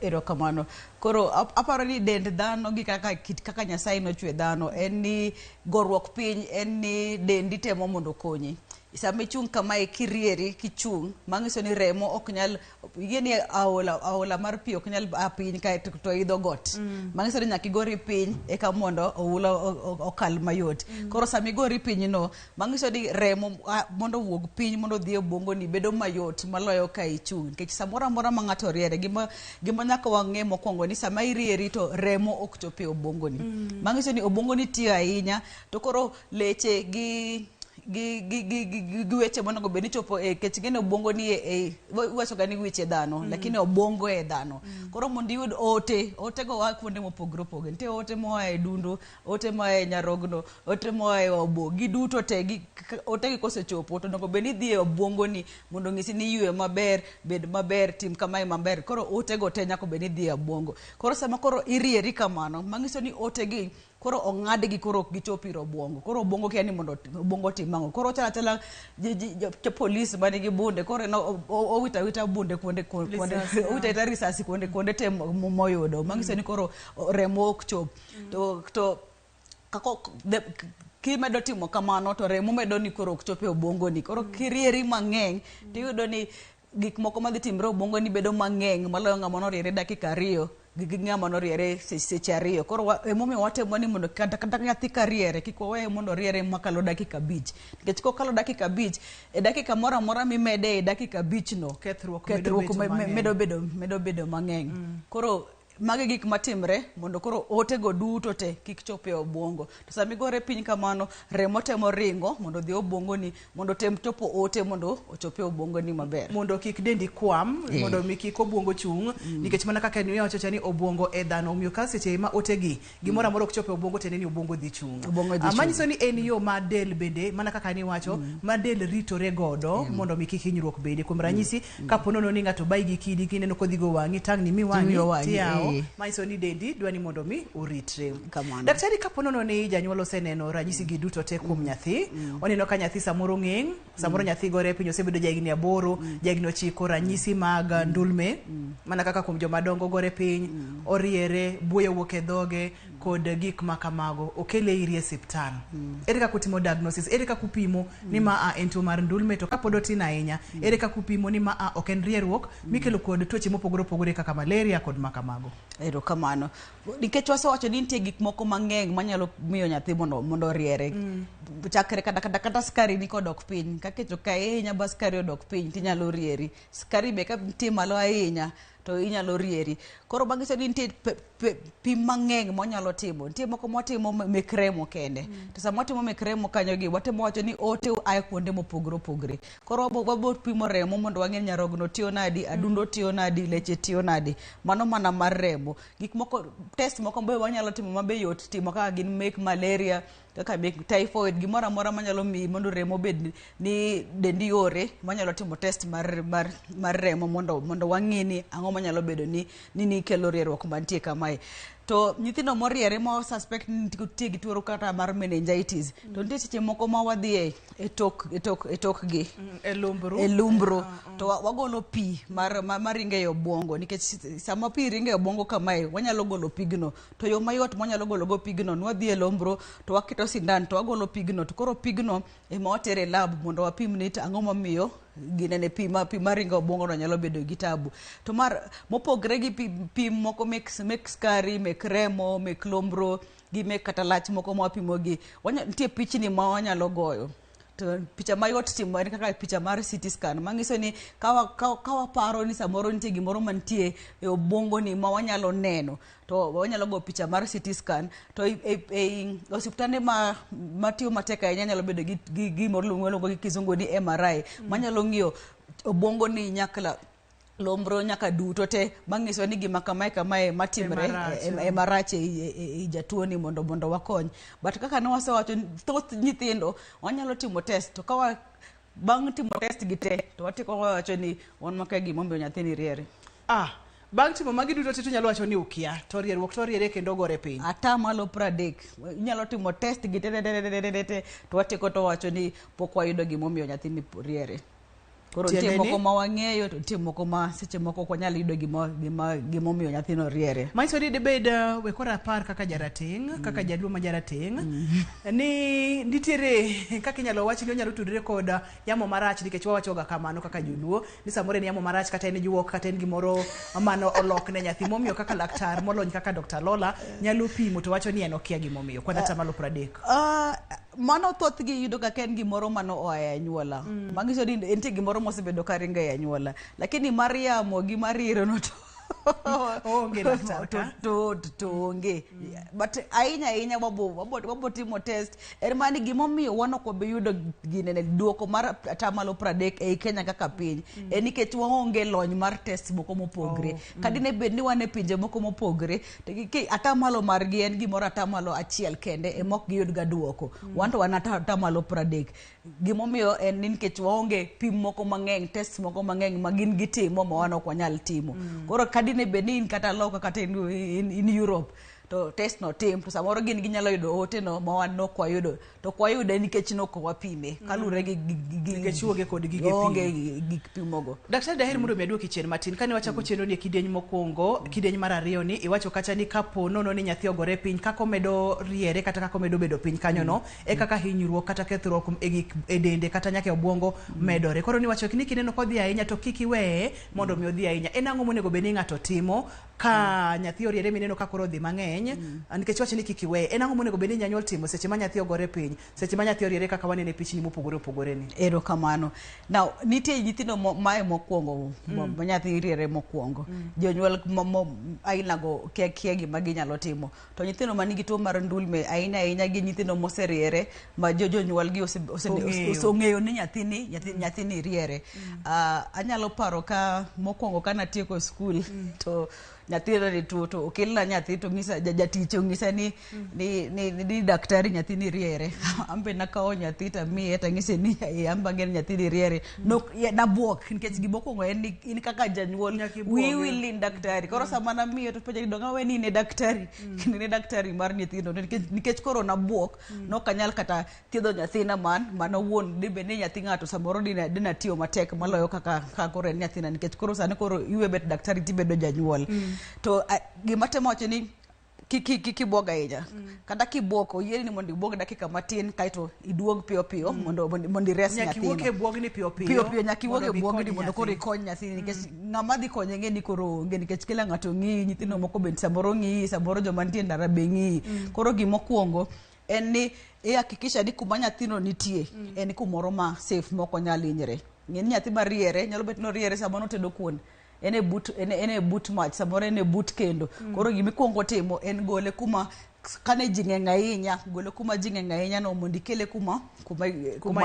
Erokamano. Koro aparo ni dend dhano gi kaka kit kaka Nyasaye nochwe dhano en ni goruok piny en ni dendi temo mondo okonyi. Sama ichung' kamae kirieri kichung' manyiso ni remo ok nyal ing'e ni aola mar pi ok nyal a piny kae to idho got. Manyiso ni nyaka igori piny eka mondo oula okal mayot. Koro sama igori piny no manyiso ni remo mondo owuog piny mondo odhi e obwongoni bedo mayot maloyo ka ichung'. Nikech samoro amora ma ng'ato oriere gima nyaka wang'e mokwongo ni sama irieri to remo ok chop e obwongoni. Manyiso ni obwongoni tiyo ahinya to koro leche gi weche monego bed ni chopo e nikech ing'e ni obwongo ni e iwacho ga ni weche dhano lakini obwongo e dhano. Koro mondo iyud ote, ote go a kuonde mopogore opogore. Nitie ote moa e dundo, ote moa e nyarogno, ote moa e obo, giduto te ote gi kosechopo to onego bed ni idhi e obwongoni mondo onyisi ni ywe maber, bed maber, tim kamae maber. Koro ote go te nyaka bed ni dhi e obwongo. Koro sama koro irieri kamano, manyiso ni ote gi koro ong'adgi koro ok gichop ir obwongo. Koro obwongo kia ni mondo obwongo otim ang'o. Koro ochalo achala polis manigi bunde koro en owito awita bunde kuonde owito awita risasi kuonde te moyudo. Manyiso ni koro remo ok chop. To kimedo timo kamano to remo medo ni koro ok chop e obwongoni. Koro kirieri mang'eny tiyudo ni gik moko madhi timre obwongoni bedo mang'eny maloyo ng'ama noriere dakika 2 gi ng'ama noriere seche 2. Koro emomiyo watemo ni mondo kata nyathi ka riere kik waweye mondo oriere makalo dakika 5, nikech kokalo dakika 5 e dakika moro amora mimede e dakika 5 no kethruok medo bedo mang'eny. Koro magi gik matimre mondo koro otego duto te kik chop e obwongo. To sama igore piny kamano, remo temo ringo mondo odhi obwongoni, mondo tem chopo ote mondo ochop e obwongoni maber. Mondo kik dendi kwam, mondo mi kik obwongo chung', nikech mana kaka niwacho cha ni obwongo e dhano, omiyo ka seche ma otegi gimoro amora ok chop e obwongo tiende ni obwongo dhi chung'. Manyiso ni en yo ma del bende, mana kaka niwacho, ma del ritore godo mondo mi kik hinyruok bede. Kuom ranyisi, kapo nono ni ng'ato bayi gi kidi kineno kodhi go wang'i, tang'ni mi wang'i tiyawo, manyiso ni dendi dwa ni mondo mi oritre. Daktari, kapo nono ni janyuol oseneno ranyisi gi duto te kuom nyathi, oneno ka nyathi samoro ng'eng', samoro nyathi gore piny, osebedo jahigni 8, jahigni 9, ranyisi mag ndulme, mana kaka kuom joma dongo gore piny, oriere, buoyo wuok e dhoge, kod gik ma kamago, okele iri e osiptal. Ere kaka utimo diagnosis? Ere kaka upimo ni ma en tuo mar ndulme? To kapod otin ahinya, ere kaka upimo ni ma ok en rierruok mikelo kod tuoche mopogore opogore kaka malaria kod ma kamago? Erokamano. Nikech wasewacho ni nitie gik moko mang'eny manyalo miyo nyathi mondo oriere. Chakre kata skari ni kodok piny, kakecho ka ahinya ba skari odok piny tinyalo rieri. Skari be ka nitie malo ahinya to inyalo rieri. Koro manyiso ni nitie pim mang'eny mwanyalo timo. Nitie moko mwatimo mek remo kende. To sama watimo mek remo kanyo gi, watemo wacho ni ote ae kuonde mopogore opogore. Koro wabo pimo remo mondo wang'e nyarogno tiyo nadi, adundo tiyo nadi, leche tiyo nadi. Mano mana mar remo. Gik moko, test moko be wanyalo timo mabe yot timo kaka gin mek malaria, kaka mek typhoid, gimoro amora manyalo miyi mondo remo bed ni dendi ore, wanyalo timo test mar remo mondo wang'e ni ang'o manyalo bedo ni kelo rierruok mantie kamae. To nyithindo moriere ma suspect ni nitie gi tuo kata mar meningitis, to nitie seche moko ma wadhi e tokgi, e lumbru, to wagolo pi maringo e obwongo, nikech sama pi ringo e obwongo kamae wanyalo golo pigno. To yo mayot mwanyalo golo go pigno, nwadhi e lumbru to waketo sindan to wagolo pigno, to koro pigno ema watere e lab mondo wapim ni to ang'o momiyo ginene pi maringo e obwongo no nyalo bedo gi tabu. To mar mopogre gi pim moko mek skari, mek remo, mek lumbru, gi mek kata lach moko ma wapimo gi, nitie pichni ma wanyalo goyo. To picha mayot timo en kaka picha mar CT scan, manyiso ni ka waparo ni samoro nitie gimoro mantie e obwongo ni ma wanyalo neno, to wanyalo go picha mar CT scan. To e osiptande matiyo matek ahinya nyalo bedo gi gimoro miluongo gi kizungu ni MRI, manyalo ng'iyo obwongo ni nyaka lumbro nyaka duto te, manyiso ni gima kamae kamae matimre ema rach e jatuo ni mondo wakony. But kaka ne wasewacho, thoth nyithindo wanyalo timo test, to ka bang' timo test gi te to watiko wacho ni wan maka gimomiyo nyathini riere. Bang' timo magi duto te to nyalo wacho ni ukia, to rierruok to riere kendo gore piny. 30% inyalo timo test gi te te to watiko to wacho ni pok wayudo gimomiyo nyathini riere. Koro nitie moko ma wang'eyo to nitie moko ma seche moko ok wanyal yudo gimomiyo nyathino riere. Manyiso ni dibed we koro apar kaka jarateng', kaka jaluo ma jarateng', ni nitiere kaka inyalo wach ni onyalo tudore kod yamo marach, nikech wawachoga kamano kaka joluo ni samoro en yamo marach, kata en juok, kata en gimoro mano olok ne nyathi, momiyo kaka laktar molony kaka Dr. Lola nyalo pimo to wacho ni en okia gimomiyo kwan 30%. Mano thothgi yudo kaka en gimoro mano oa e anyuola. Manyiso ni nitie gimoro mosebedo ka ringo e anyuola. Lakini mar yamo gi mar iro no to onge laktar ka. To onge. But ahinya ahinya wabo timo test. En mana ni gimomiyo wan ok wabi yudo ginene duoko mar 30% ei Kenya kaka piny. En nikech waonge lony mar test moko mopogre. Kadine bed ni wan e pinje moko mopogre, to 10% margi en gimoro 1% kende ema ok giyud ga duoko. Wan to wan 30%. Gimomiyo en ni nikech waonge pim moko mang'eny, test moko mang'eny ma gin gitimo ma wan ok wanyal timo. Koro kadine bed ni in kata loka kata in Europe, to test no tim, to samoro gin ginyalo yudo ote no ma wan nok wayudo, to ok wayude nikech nok wapime, kaluwore gi nikech onge kod gige onge gik pimogo. Daktari, daher mondo mi aduoki chien matin. Kane wachako chenro ni e kidieny mokwongo, kidieny mar ariyo ni iwacho kacha ni kapo nono ni nyathi ogore piny, kaka omedo riere kata kaka omedo bedo piny kanyo no, e kaka hinyruok kata kethruok e gik e dende kata nyaka e obwongo medore. Koro niwacho ni kineno kodhi ahinya to kik iweye mondo mi odhi ahinya. En ang'o monego bed ni ng'ato timo Ka nyathi oriere mineno ka koro odhi mang'eny, nikech wacho ni kik iweye, en ang'o monego bed ni janyuol timo seche ma nyathi ogore piny, seche ma nyathi oriere kaka waneno e pichni mopogore opogore ni? Erokamano. Now, nitie nyithindo mae mokwongo, ma nyathi riere mokwongo. Jonyuol ainago kia gima ginyalo timo. To nyithindo manigi tuo mar ndulme ahinya ahinya gi nyithindo moseriere ma jonyuol gi oseng'eyo ni nyathini riere. Anyalo paro ka mokwongo ka natieko skul to nyathina ne tuo, to okelna nyathi to ng'isa jatich ong'isa ni ni daktari nyathini riere. Ambe nakawo nyathi tamiye tang'ise ni an be ang'eyo ni nyathini riere. Nabuok nikech gimokwongo en ni in kaka janyuol wiyi wil ni in daktari. Koro sama namiye to penja ni donge awe ni in e daktari, kendo in e daktari mar nyithindo. Nikech koro nabuok, nok anyal kata thiedho nyathina mano wuon dibed ni nyathi ng'ato samoro dina tiyo matek maloyo kaka koro en nyathina, nikech koro sani koro iwe bet daktari tibedo janyuol. To gima temo wacho ni kik ibuog ahinya. Kata kibuok, oyieni ni mondo ibuog dakika matin kaeto iduog piyo piyo mondo ires Nyaka iwuok nyathino. e buogni piyo piyo. Piyo piyo nyaka iwuog e mondo mi buogni ikony mondo koro nyathi. ikony nyathini, nikech ng'ama dhi konye ng'e ni koro onge, nikech kila ng'ato ng'iyi, nyithindo moko be samoro ng'iyi, samoro joma nitie e ndara be ng'iyi. Koro gimokwongo en ni ihakikisha ni kuma nyathino nitie en kumoro ma safe mok onyal hinyre. Ng'e ni nyathi mariere nyalo bet ni oriere sama notedo kuon, en e but mach, samoro en e but kendo. Koro gimikwongo timo en gole kuma kane ji ng'eny ahinya, gole kuma ji ng'eny ahinya no mondo ikele kuma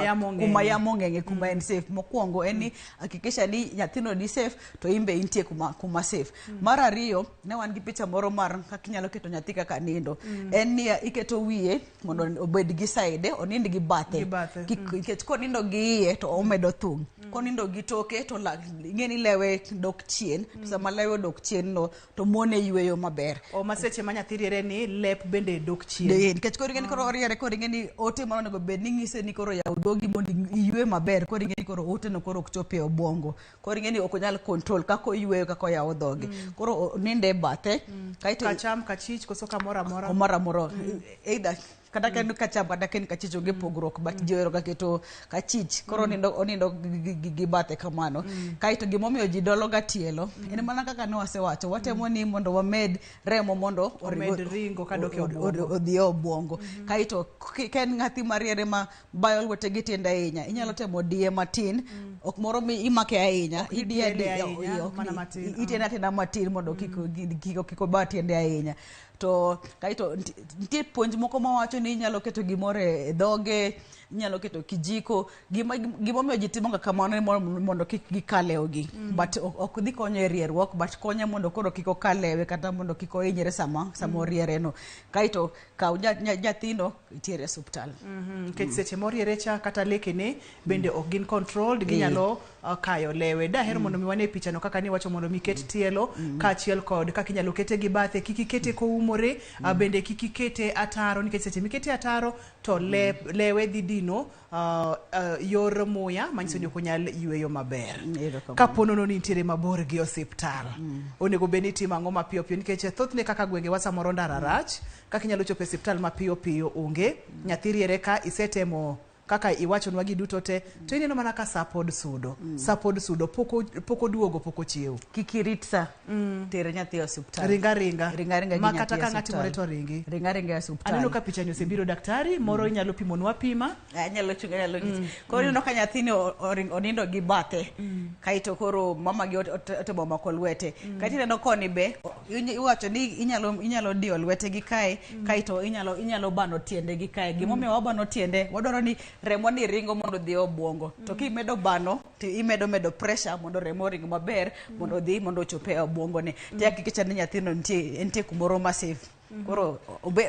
yamo ng'enye. Kuma yamo ng'enye, kuma en safe. Mokwongo en ni hakikisha ni nyathino ni safe to in be intie kuma safe. Mar ariyo, ne wan gi picha moro mar kaka inyalo keto nyathi kaka nindo. En ni iketo wiye mondo obed gi side, onind gi bathe. Gi bathe. Nikech konindo gi iye to omedo thung'. Konindo gi toke to ing'e ni lewe dok chien. To sama lewe dok chien no to mone yweyo maber. O ma seche ma nyathi riere ni lep bende dok chien. Nikech koro ing'e ni koro oriere, koro ing'e ni ote moro onego bed ni ng'ise ni koro yaw dhogi mondo iywe maber, koro ing'e ni koro ote no koro ok chop e obwongo. Koro ing'e ni ok onyal control kaka oyweyo, kaka oyawo dhoge. Koro oninde e bathe. Kaeto Kacham, kachich, koso kamoro amora. Kamoro amora. Either kata ka en kacham kata ka en kachich onge pogruok, but ji ohero ga keto kachich. Koro onindo gi bathe kamano. Kaeto gimomiyo ji dolo ga tielo, en mana kaka ne wasewacho, watemo ni mondo wamed remo mondo Omed ringo kadok e obwongo. odhi e obwongo. Kaeto ka en nyathi mariere ma bayo lwete gi tiende ahinya, inyalo temo diye matin, ok moro mi imake ahinya, Ok ni idiye tiende adiya, ahinya, ok mana ni matin, itiende atienda matin mondo kik oba tiende ahinya. To kaeto nitie puonj moko mawacho ni inyalo keto gimoro e dhoge, inyalo keto kijiko. Gimomiyo ji timo ga kamano en mondo kik gikal lewgi. But ok dhi konyo e rierruok, but konyo mondo koro kik okal lewe kata mondo kik ohinyre sama oriere no. Kaeto kaw nyathino itere e osiptal. Nikech seche moriere cha kata lekene bende ok gin controlled, ginyalo kayo lewe. Daher mondo mi wane pichano kaka niwacho mondo mi ket tielo kaachiel kod kaka inyalo kete gi bathe, kik ikete koumore, bende kik ikete ataro, nikech seche mikete ataro to lewe dhi dino yor muya manyiso ni ok onyal yweyo maber. Kapo nono ni nitiere mabor gi osiptal, onego bed ni itimo ang'o mapiyo piyo, nikech thothne kaka gwengewa samoro ndara rach, kaka inyalo chopo e osiptal mapiyo piyo onge. Nyathi riere ka isetemo kaka iwachonwa gi duto te, to ineno mana ka sa pod sudo. Sa pod sudo, pok oduogo, pok ochiewo. Kik irit sa. Ter nyathi e osiptal. Ringa ringa. Ringa ringa gi Ma nyathi kata e ka ng'ati osiptal. moro to ringi. Ringa ringa e osiptal. Aneno ka pichani osebiro daktari, moro inyalo pimonwa pima. Anyalo chung', anyalo nyisi. Koro ineno ka nyathini onindo gi bathe. Kaeto koro mama gi otemo mako lwete. Kaeto ineno koni be, iwacho ni inyalo diyo lwete gi kae, kaeto inyalo bano tiende gi kae. Gimomiyo wabano tiende, wadwaro ni remo ni ringo mondo odhi e obwongo. To kimedo bano, to imedo medo pressure mondo remo oring maber, mondo odhi mondo ochop e obwongo ne. To hakikisha ni nyathino nitie kumoro ma safe. Koro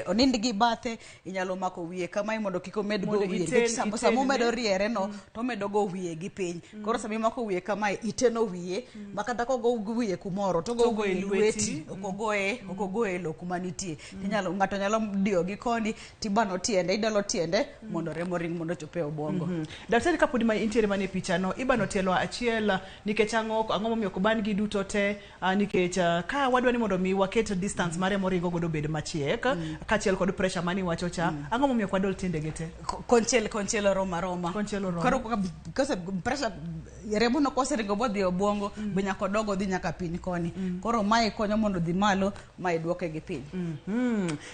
onind gi bathe, inyalo mako wiye kamae mondo kik omed go Mondo wiye. Nikech sama iten omedo ne. riere no, to omedo go wiye gi piny. Koro sama imako wiye kamae, iteno wiye, ma kata kogo wiye kumoro, to ogo To ogo e wiye lweti. lweti, ok ogoye e lowo kuma nitie. Ng'ato nyalo diyo gi koni, tibano tiende, idolo tiende, mondo remo ring mondo ochop e obwongo. Daktari, kapod ma intiere mana e pichano, ibano tielo achiel nikech ang'o? Ang'o momiyo ok ban gi duto te? Nikech ka wadwa ni mondo mi waket distance mare moringo godo bed machiek kaachiel kod pressure mani wacho cha ang'o momiyo ok wadol tiendege te Konchiel konchiel oromo aroma. Konchiel oromo. Koro kose pressure remo no koseringo bodhi e obwongo be nyaka odog odhi nyaka piny koni. Koro mae konyo mondo odhi malo, mae duoke gi piny.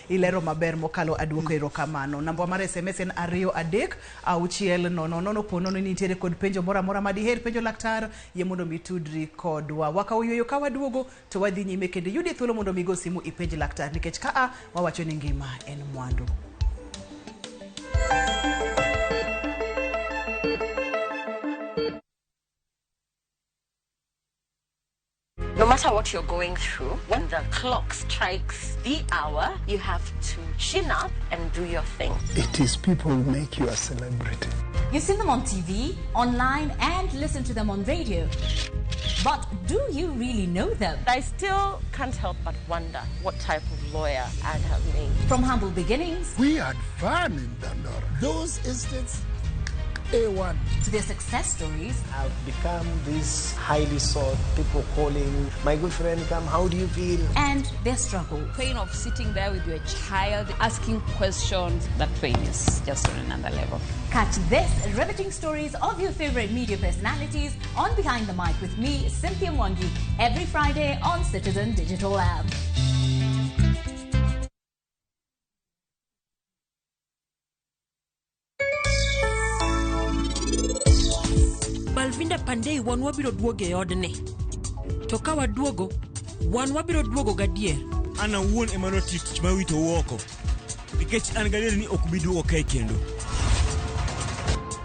Ilero maber mokalo aduoko erokamano. Namba mar SMS en 2 3 6 0 0 po nono ni nitiere kod penjo moro amora madiher penjo laktar yie mondo mi tudri kodwa. Wakawo yueyo ka waduogo to wadhi nyime kendo iyudie thuolo mondo mi go simu ipenj laktar nikech kaa wawacho ni ngima en mwandu. No matter what you're going through, when the clock strikes the hour, you have to chin up and do your thing. It is people who make you a celebrity. You've seen them on TV, online, and listen to them on radio. But do you really know them? I still can't help but wonder what type of lawyer I'd have made. From humble beginnings. We had fun in Dandora. Those estates, A1. To their success stories. I've become this highly sought, people calling, my good friend, come, how do you feel? And their struggle. Pain of sitting there with your child, asking questions, that pain is just on another level. Catch this riveting stories of your favorite media personalities on Behind the Mic with me, Cynthia Mwangi, every Friday on Citizen Digital App. Balvinda Pandey wan wabiro duogo e odni. To ka waduogo, wan wabiro duogo gadier. An awuon ema notiyo tich mar witou oko. Nikech an gadier ni ok ubi duogo kae kendo.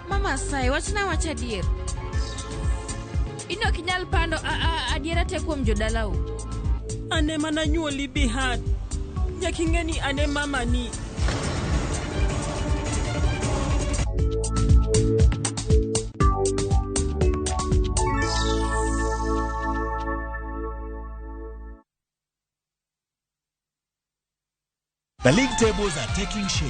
Mama Sai, wachna wach adier. In ok inyal pando adiera te kuom jodalau. An ema nanyuoli Bihar. Nyaka ing'e ni an e mamani. The league tables are taking shape.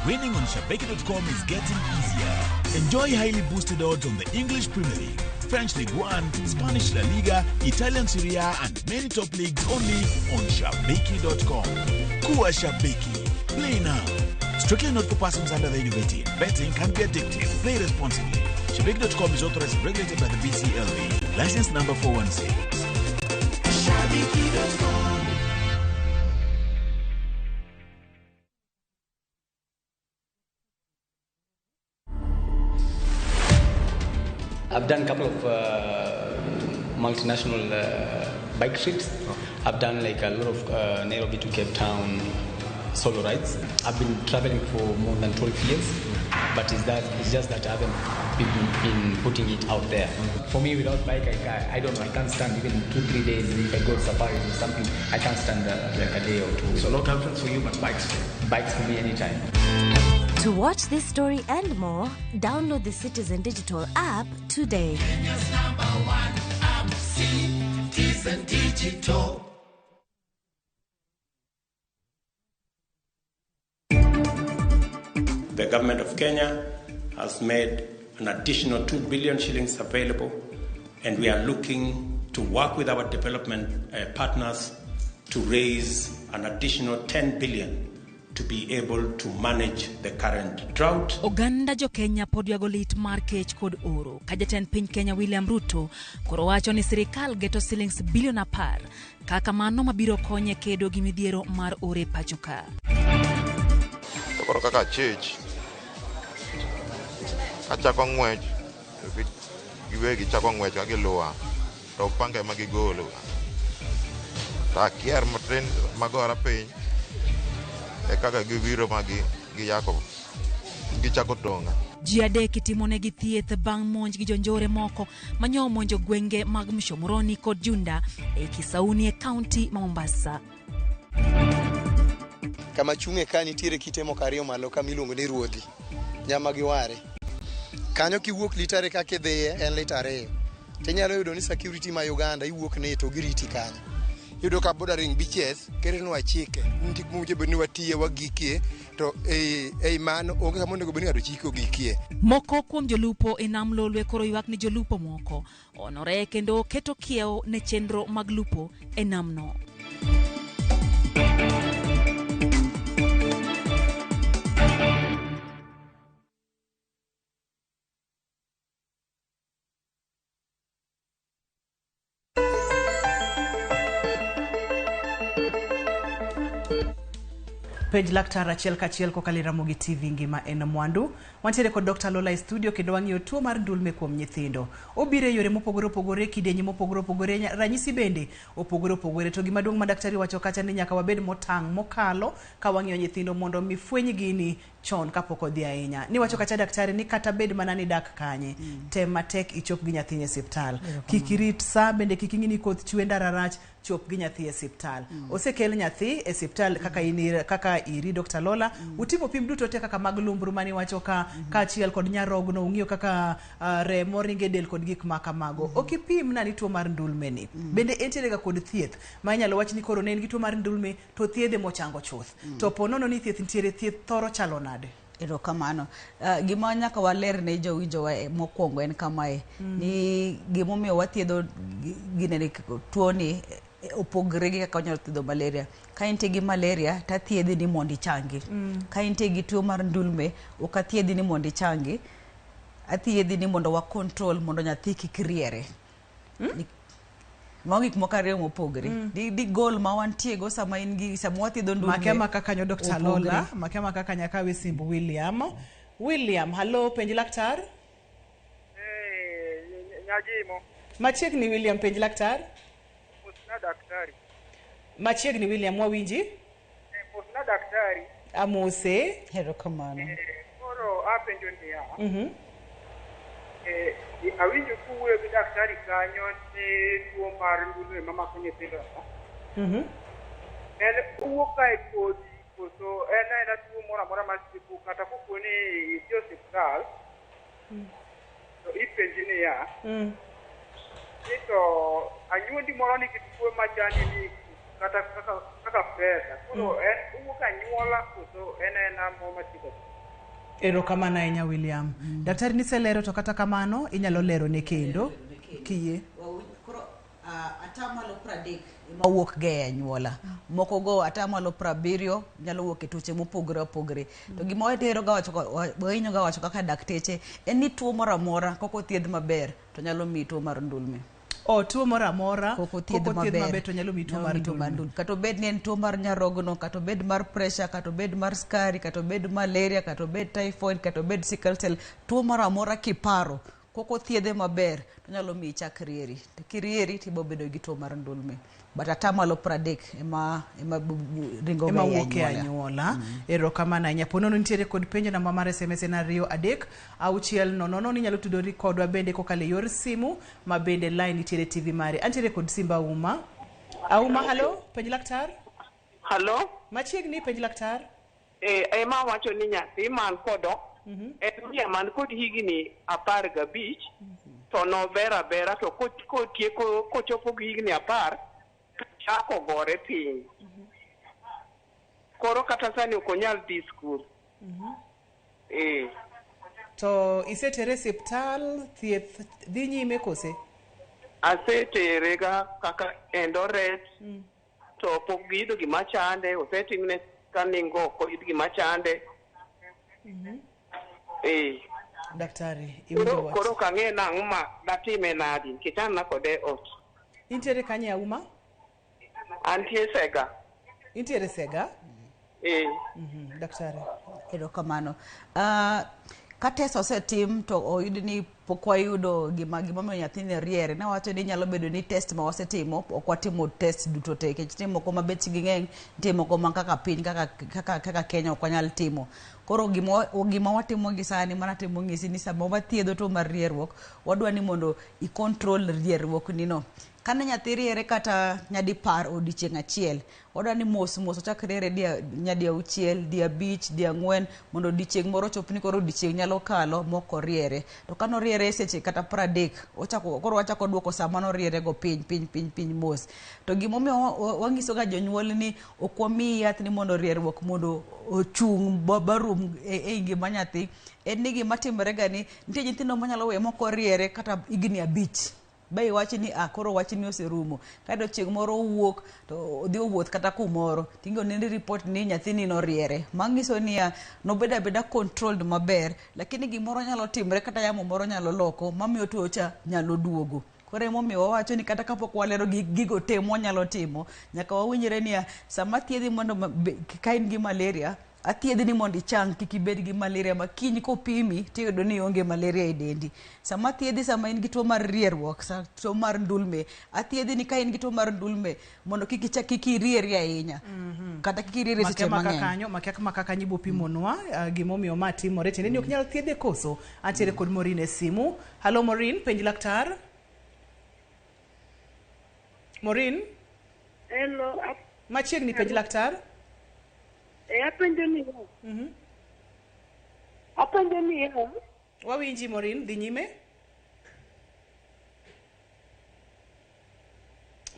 Winning on Shabiki.com is getting easier. Enjoy highly boosted odds on the English Premier League, French League One, Spanish La Liga, Italian Serie A, and many top leagues only on Shabiki.com. Kuwa Shabiki. Play now. Strictly not for persons under the age of 18. Betting can be addictive. Play responsibly. Shabiki.com is authorized and regulated by the BCLB. License number 416. Shabiki.com. I've done a couple of multinational bike trips. I've done like a lot of Nairobi to Cape Town solo rides. I've been traveling for more than 12 years, but it's just that I haven't been putting it out there. For me, without bike, I don't know. I can't stand even 2-3 days. If I go to safaris or something, I can't stand like a day or two. So no girlfriends for you, but bikes for you. Bikes for me anytime. To watch this story and more, download the Citizen Digital app today. Kenya's number one app, Citizen Digital. The government of Kenya has made an additional 2 billion shillings available, and we are looking to work with our development partners to raise an additional 10 billion to be able to manage the current drought. Oganda jo Kenya pod ywago lit mar kech kod oro ka jatend piny Kenya William Ruto koro wacho ni sirikal geto silings bilion 10 kaka mano mabiro konye kedo gi midhiero mar oro e pacho ka. To koro kaka chich kachako ng'wech giwegi chako ng'wech ka giluwa to panga ema gigolo to akier matin magora piny e kaka gibiro ma giyako gichako tonga. Ji adek itimonegi thieth bang' monj gi jonjore moko manyo monjo gwenge mag Mshomoroni kod Junda e Kisauni e kaunti ma Mombasa. Kama chung'e ka nitiere kite moko ariyo malo kama iluongo ni Ruodhi, nyama gi ware. Kanyo kiwuok litare kaka idhiye en lita 2. Tinyalo yudo ni security ma Uganda iwuok ne to giriti kanyo. Yudo ka bordering beaches ketonwa chike nitie kuma owinjo bed ni watiye wagikie to ei mano onge kama onego bed ni ng'ato chiko gikie. Moko kuom jolupo e nam Lolwe koro ywak ni jolupo moko onore kendo keto kiewo ne chenro mag lupo e namno. Penj laktar achiel kachiel kokalo e Ramogi TV ngima en mwandu. Wantiere kod Dr. Lola e studio kendo wang'iyo tuo mar ndulme kuom nyithindo. Obiro e yore mopogore opogore, kidienje mopogore opogore, ranyisi bende opogore opogore. To gima duong' ma daktari wacho kacha ni nyaka wabed motang' mokalo ka wang'iyo nyithindo mondo mi fweny gini chon kapok odhi ahinya. Niwacho kacha daktari ni kata bed mana ni dak kanye, tem matek ichop gi nyathini e osiptal. Kik irit sa bende kik ing'i ni koth chwe ndara rach, chop gi nyathi e osiptal. Osekel nyathi e osiptal kaka in kaka iri Dr. Lola, utimo pim duto te kaka mag lumbru mane iwacho ka kaachiel kod nyarogno, ung'iyo kaka remo ringo e del kod gik ma kamago. Ok ipim na ni tuo mar ndulme ni. Bende entiere ga kod thieth ma inyalo wach ni koro ne en gi tuo mar ndulme to thiedhe mochango chuth. To po nono ni thieth nitiere, thieth thoro chalo nade? Erokamano. Gima nyaka waler ne jowinjowa mokwongo en kamae. Ni gimomiyo wathiedho ginene tuoni opogre gi kaka wanyalo thiedho malaria. Ka intie gi malaria tathiedhi ni mondo ichangi. Ka intie gi tuo mar ndulme ok athiedhi ni mondo ichangi. Athiedhi ni mondo wa control mondo nyathi kik riere. Mago gik moko ariyo mopogre. Di goal ma wantie go sama in gi sama wathiedho ndulme. Makia maka kanyo Dr. opogre. Lola, makia maka kanyo akawe simb William. William, hallo, penj laktar. Nyajimo. Machiegni William, penj laktar. Mosna daktari. Machiegni William, wawinji? Mosna daktari. Amose. Erokamano. Koro apenjo niya. Awinjo kuwuoyo gi daktari kanyo ni tuo mar ndulme mamako nyithindo. En owuok ka e kodhi koso en aena tuo moro amora mar siku kata kopo ni idhi osiptal to ipenji niya ni to anyuondi moro nigi tuo machandi ni kata kaka pesa. Koro en owuok anyuola koso en aena moro masiko. Erokamano ahinya William. Daktari niselero to kata kamano inyalo lero ne kendo kiyie. Koro atamalo 30 ema wuok ga e anyuola. Moko go atamalo 70 nyalo wuok e tuoche mopogore opogore. To gima wahero ga wacho wahinyo ga wacho kaka dakteche en ni tuo moro amora kok othiedh maber to nyalo miyi tuo mar ndulme. O tuo moro amora kok othiedh maber to nyalo miyi tuo mar ndulme. Kata obed ni en tuo mar nyarogno, kata obed mar pressure, kata obed mar skari, kata obed malaria, kata obed typhoid, kata obed sickle cell, tuo moro amora kiparo kok othiedhe maber to nyalo miyi ichak rieri. To kirieri to ibiro bedo gi tuo mar ndulme. But atamalo 30 ema ringo ema wuok e anyuola. Erokamano ahinya. Po nono nitiere kod penjo namba mar SMS en 2 3 6 0 0 inyalo tudori kodwa bende kokalo e yor simu ma bende line nitiere TV mari. Antiere kod simba Auma. Auma, hallo, penj laktar. Hallo. Machiegni, penj laktar. Ema wacho ni nyathi man kodo en miya man kod higni 15 to nober abera to kotieko kochopo gi higni 10 chako gore piny. Koro kata sani ok onyal dhi skul. To isetere osiptal, thieth dhi nyime kose? Asetere ga kaka Eldoret to pok giyudo gima chande, osetimne scanning ok oyud gima chande. Daktari, iwinjo wach. Koro ok ang'e nang'o ma datime nadi nikech an na kode e ot. Intiere kanye Auma? Antie Sega. Intiere Sega? Daktari. Erokamano. Ka test osetim to oyud ni pok wayudo gima miyo nyathini riere. Nawacho ni nyalo bedo ni test ma wasetimo ok watimo test duto te nikech nitie moko ma bechgi ng'eny, nitie moko ma kaka piny kaka Kenya ok wanyal timo. Koro gima watimo gi sani mana temo ng'isi ni sama wathiedho tuo mar rierruok, wadwa ni mondo i control rierruok ni no. Kane nyathi riere kata nyadi 10 odiochieng' achiel, wadwa ni mos mos ochak riere nyadi 6, di 5, di 4 mondo odiochieng' moro ochop ni koro odiochieng' nyalo kalo mok oriere. To kano riere seche kata 30, koro wachako duoko sama noriere go piny piny piny piny mos. To gimomiyo wang'iso ga jonyuol ni ok wamiyi yath ni mondo rierruok mondo ochung' barum e ngima nyathi, en ni gima timore ga ni nitie nyithindo manyalo weyo mok oriere kata higni 5. Ba iwach ni koro wach ni oserumo. Kaeto chieng' moro owuok to odhi owuoth kata kumoro tingo nende report ni nyathini noriere. Manyiso niya nobedo abeda controlled maber, lakini gimoro nyalo timre kata yamo moro nyalo loko mamiyo tuo cha nyalo duogo. Koro emomiyo wawacho ni kata kapok walero gigo te mwanyalo timo, nyaka wawinjre niya, sama thiedhi mondo ka in gi malaria, athiedhi ni mondo ichang kik ibed gi malaria ma kiny kopimi tiyudo ni ionge malaria e dendi. Sama thiedhi sama in gi tuo mar rierruok, tuo mar ndulme, athiedhi ni ka in gi tuo mar ndulme mondo kik ichak kik irieri ahinya. Kata kik irieri seche Makia maka mang'eny. kanyo, makia maka kanyo ibo pimonwa gimomiyo ma timore tiende ni ok nyal thiedhe koso. Antiere kod Maureen e simu. Hallo Maureen, penj laktar. Maureen, Hello. Machiegni penj laktar. Apenjo niya. Apenjo niya. Wawinji Maureen, dhi nyime.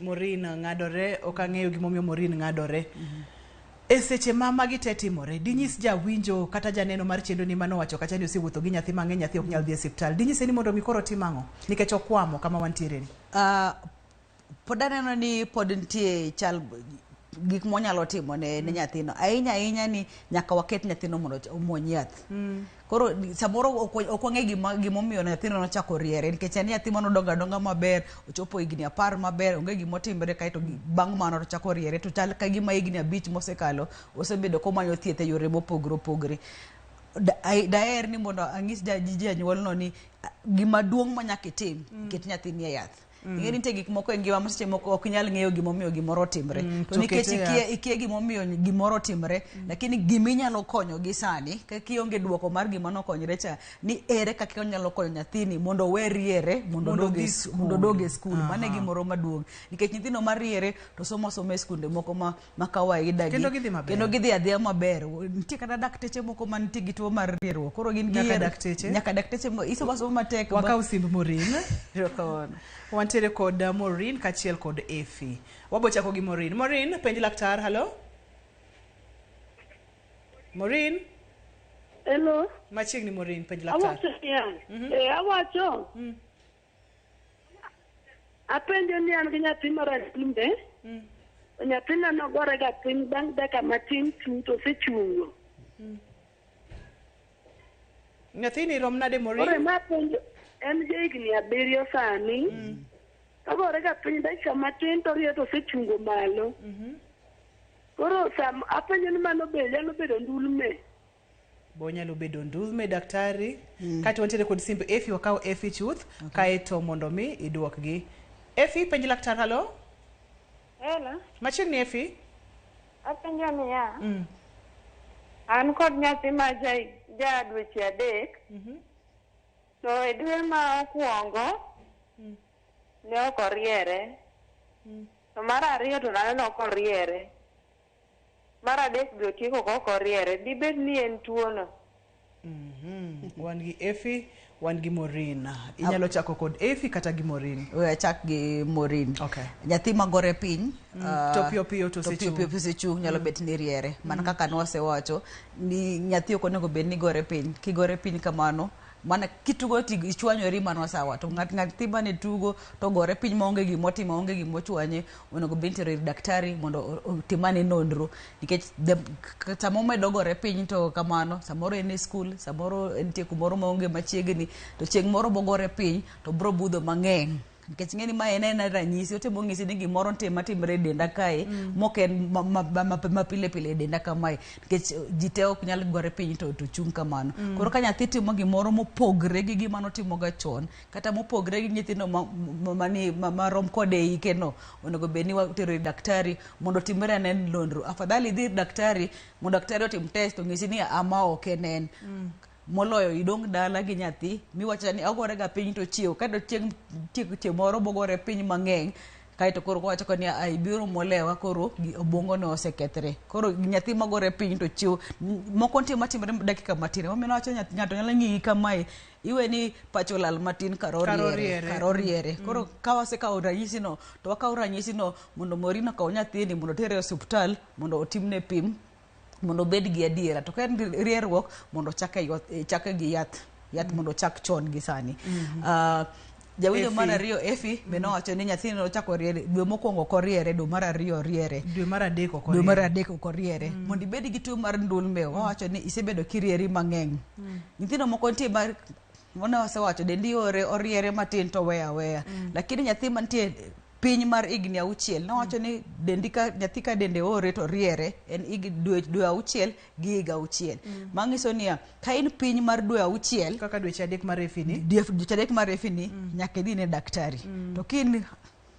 Maureen ng'adore, ok ang'eyo gimomiyo Maureen ng'adore. E seche ma magi te timore, dinyis jawinjo kata janeno mar chenro ni manowacho kacha ni osewuotho gi nyathi mang'eny, nyathi ok nyal dhi e osiptal. Dinyise ni mondo mi koro otim ang'o? Nikech okwamo kama wantiere ni. Pod aneno ni pod nitie chal gik mwanyalo timo ne nyathino. Ahinya ahinya ni nyaka waket nyathino mondo omuony yath. Koro samoro ok wang'e gimomiyo nyathino nochako riere, nikech en nyathi manodongo adonga maber, ochopo higni 10 maber, onge gimotimre, kaeto bang' mano to ochako riere, to chal ka gima higni 5 mosekalo osebedo komanyo thieth e yore mopogore opogore. Daher ni mondo ang'is janyuolno ni gima duong' ma nyaka itim, ket nyathini e yath. Ing'e ni nitie gik moko e ngima ma seche moko ok inyal ng'eyo gimomiyo gimoro otimre. To To nikech kete yath. ikia gimomiyo gimoro otimre, lakini giminyalo konyo gi sani, ka kionge duoko mar gima nokonyre cha, ni ere kaka onyalo konyo nyathini mondo owe riere, mondo Mondo odog e odhi mondo odog e skul. skul. Mano e gimoro maduong'. Nikech nyithindo mariere to somo asoma e skunde moko ma kawaida gi. Kendo gidhi maber. Kendo gidhi adhiya maber. Nitie kata dakteche moko mantie gi tuo mar rierruok. Koro gin Nyaka giyiero- dakteche. Nyaka dakteche isomo asoma matek. Wakaw simb Maureen. Erokamano. Wantiere kod Maureen kaachiel kod Effie. Wabo chako gi Maureen. Maureen, penj laktar, hallo? Maureen? Hello. Machiegni Maureen, penj laktar. Awacho niya. Awacho. Apenjo ni an gi nyathi mar atimbe. Nyathina nogore ga piny bang' dakika matin tu to osechungo. Nyathini rom nade Maureen? Koro ema apenjo, en ja higni 7 sani. Ogore ga piny dakika matin to orie to osechungo malo. Koro sam apenjo ni mano be nyalo bedo ndulme? Bo nyalo bedo ndulme daktari. Kaeto wantiere kod simb Effie, wakaw Effie chuth, kaeto mondo mi iduokgi. Effie, penj laktar, hallo? Hello. Machiegni Effie? Apenjo niya. An kod nyathi ma ja dweche 3. To e dwe ma okwongo, ne ok oriere. To mar ariyo to naneno ok oriere. Mar adek be otieko ka ok oriere. Dibed ni en tuono? Wan gi Effie, wan gi Maureen. Inyalo chako kod Effie kata gi Maureen. We achak gi Maureen. Okay. Nyathi magore piny, To piyo piyo to to piyo osechung'. piyo to osechung', nyalo bet ni riere. Mana kaka nwasewacho, ni nyathi ok onego bed ni gore piny. Kigore piny kamano, mana kitugo to ichwanyori mano sawa. To nyathi mane tugo to gore piny maonge gimotimo, maonge gimochwanye, onego bed ni itero ir daktari mondo otimane nonro. Nikech sama omedo gore piny to kamano, samoro en e skul, samoro entie kumoro maonge machiegni, to chieng' moro bogore piny to bro budho mang'eny. Nikech ing'e ni ma en ena ranyisi, otemo ng'isi ni gimoro nitie matimore e denda kae, mok en ma pile pile e denda kamae. Nikech ji te ok nyal gore piny to chung' kamano. Koro ka nyathi timo gimoro mopogre gi gima notimoga chon, kata mopogre gi nyithindo marom kode e hike no, onego bed ni watero ir daktari mondo otimre ane nonro. Afadhali idhi ir daktari mondo daktari otim test ong'isi ni ama ok en en. Moloyo idong' dala gi nyathi miwacho ni ogore ga piny to chiew, kaeto chieng' chieng' moro bogore piny mang'eny, kaeto koro wacho ni ai biro molewa, koro obwongo ne osekethre. Koro nyathi magore piny to chiew, moko nitie matimore dakika matin. Emomiyo nawacho ng'ato nyalo ng'iyi kamae, iwe ni pacho olal matin kar Kar oriere. kar oriere. Koro ka wasekawo ranyisi no, to wakawo ranyisi no mondo Maureen okaw nyathini mondo otere e osiptal mondo otimne pim, mondo obed gi adiera. To ka en rierruok, mondo chake gi yath, yath mondo ochak chon gi sani. Jawinjo mar Effie. ariyo Effie be nowacho ni nyathini nochako riere dwe mokwongo ok oriere, dwe mar ariyo oriere. Dwe mar adek ok Dwe mar oriere. adek ok oriere. Mondo ibed gi tuo mar ndulme, wawacho ni isebedo kirieri mang'eny. Nyithindo moko nitie mar Mano wasewacho dendi ore oriere matin to weya aweya. Lakini nyathi mantie piny mar higni 6 nawacho ni dendi ka nyathi ka dende ore to riere en higni dwe 6 gi higa 6. Manyiso niya ka in piny mar dwe 6 kaka dweche 3 mar efini, dweche 3 mar efini nyaka idhi ne daktari. To ka in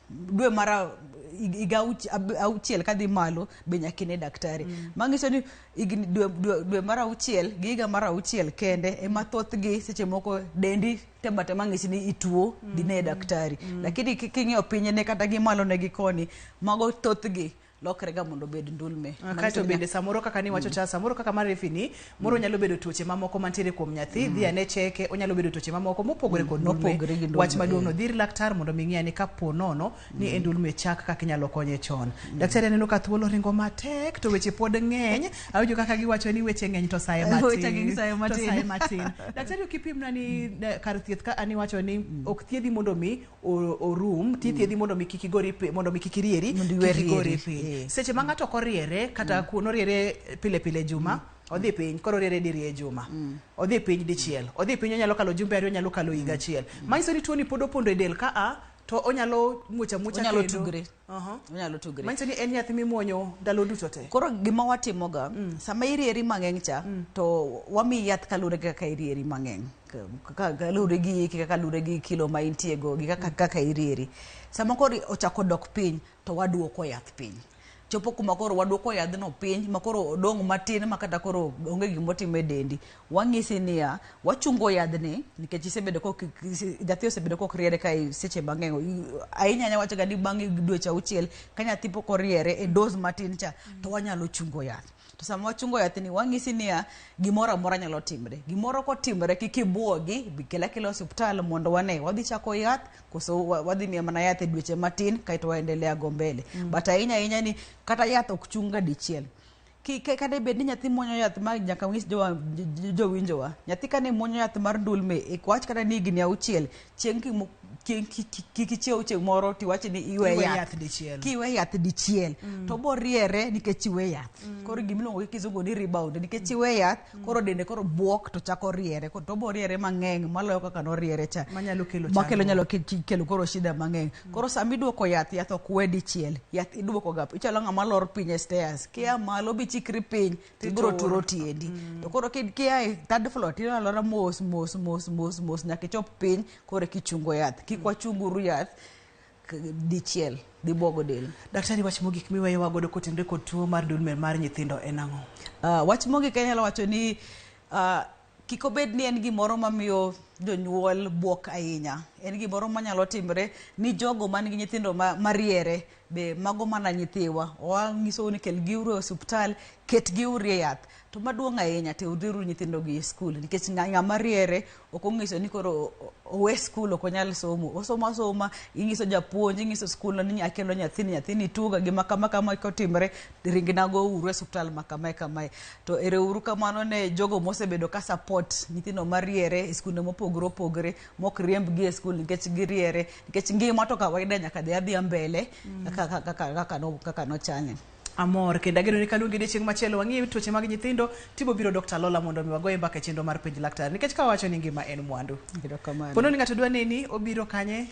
dwe mar higa 6 kadhi malo be nyaka ine daktari. Manyiso ni higni dwe mar 6 gi higa mar 6 kende ema thothgi seche moko dendi tema tema ng'isi ni ituo dhi ne daktari. Lakini king'iyo piny ne kata gi malo ne gi koni mago thothgi lokre ga mondo obed ndulme. Kaeto bende samoro kaka niwacho cha, samoro kaka mar efini moro nyalo bedo tuoche mamoko mantiere kuom nyathi, dhi ane cheke, onyalo bedo tuoche mamoko mopogore kod ndulme. Wach maduong' no dhi ir laktar mondo mi ng'i ane kapo nono ni en ndulme chak kaka inyalo konye chon. Daktari aneno ka thuolo ringo matek to weche pod ng'eny. Awinjo kaka giwacho ni weche ng'eny to saye matin. Weche ng'eny saye matin. To saye matin. Daktari ok ipimna ni kar thieth ka ani wacho ni ok thiedhi mondo mi orum, thiedhi mondo mi kik igori mondo mi kik irieri, kik igori piny. Seche ma ng'ato ok oriere kata kuon oriere pile pile juma, odhi piny, koro oriere diriyo e juma, odhi piny dichiel, odhi piny onyalo kalo jumbe 2, onyalo kalo higa achiel. Manyiso ni tuoni pod opondo e del ka a to onyalo muocha muocha onyalo kendo. Tugre. Onyalo tugre. Manyiso ni en nyathi mimuonyo ndalo duto te. Koro gima watimoga, sama irieri mang'eny cha, to wamiyi yath kaluwore gi kaka irieri mang'eny. Kaluwore gi hiki, kaka luwore gi kilo ma intie go, gi kaka irieri. Sama koro ochako dok piny, to waduoko yath piny. Chopo kuma koro waduoko yadhno piny, ma koro odong' matin ma kata koro onge gimotimo e dendi. Wang'isi niya, wachungo yadhni, nikech isebedo kok, nyathi osebedo kok riere ka seche mang'eny. Ahinya ahinya wachoga ni bang' dweche 6, ka nyathi pok oriere e dose matin cha, to wanyalo chungo yath. To sama wachungo yath ni, wang'isi niya, gimoro amora nyalo timre. Gimoro kotimre kik ibuogi, kela kela osiptal mondo wane. Wadhi chako yath, koso wadhi miye mana yath e dweche matin, kaeto waendelea go mbele. But ahinya ahinya ni, kata yath ok chung ga dichiel. Kata bed ni nyathi muonyo yath ma nyaka wanyis jowinjowa. Nyathi kane muonyo yath mar ndulme, wach kata ni higni 6, chieng' kik ichiew chieng' moro tiwach ni iwe yath dichiel. Kiwe yath dichiel, to bo riere nikech iwe yath. Koro gimiluongo gi kizungu ni rebound, nikech iwe yath, koro dende koro buok to chako riere. Koro to bo riere mang'eny maloyo kaka noriere cha. Manyalo kelo Makelo chandruok. nyalo kelo koro shida mang'eny. Koro sama iduoko yath, yath ok we dichiel. Yath iduoko ga. Ichalo ng'ama lor piny e stairs. Kia malo bichikri piny, tibiro turo tiendi. To koro kia e third floor, tiro alora mos mos mos mos mos nyaka ichop piny, koro kichungo yath. Kik wachunguru yath dichiel, dhi buogo del. Daktari, wach mogik miweyowa godo kotenore kod tuo mar ndulme mar nyithindo en ang'o? Wach mogik anyalo wacho ni kik obed ni en gimoro mamiyo jonyuol buok ahinya. En gimoro manyalo timre ni jogo man gi nyithindo mariere be mago mana nyithiwa. Wang'isou ni kel giuru e osiptal, ket giuru e yath. To maduong' ahinya teruru nyithindo gi e skul, nikech ng'ama riere ok ong'iso ni koro owe skul ok onyal somo. Osomo asoma, ing'iso japuonj, ing'iso skul ni akelo nyathini, nyathini tuo ga gima kama kama kotimre, ringna go uru e osiptal ma kamae kamae. To ero uru kamano ne jogo mosebedo ka support nyithindo mariere e skunde mopogore opogore, mok riembgi e skul nikech giriere, nikech ngima to kawaida nyaka dhi adhiya mbele kaka nochane. Amor kendo ageno ni kaluongi odiechieng' machielo wang'iyo tuoche mag nyithindo, tibo biro Dr. Lola mondo mi wagoye mbaka e chenro mar penj laktar, nikech ka wawacho ni ngima en mwandu. Pono ni ng'ato dwa neni, obiro kanye?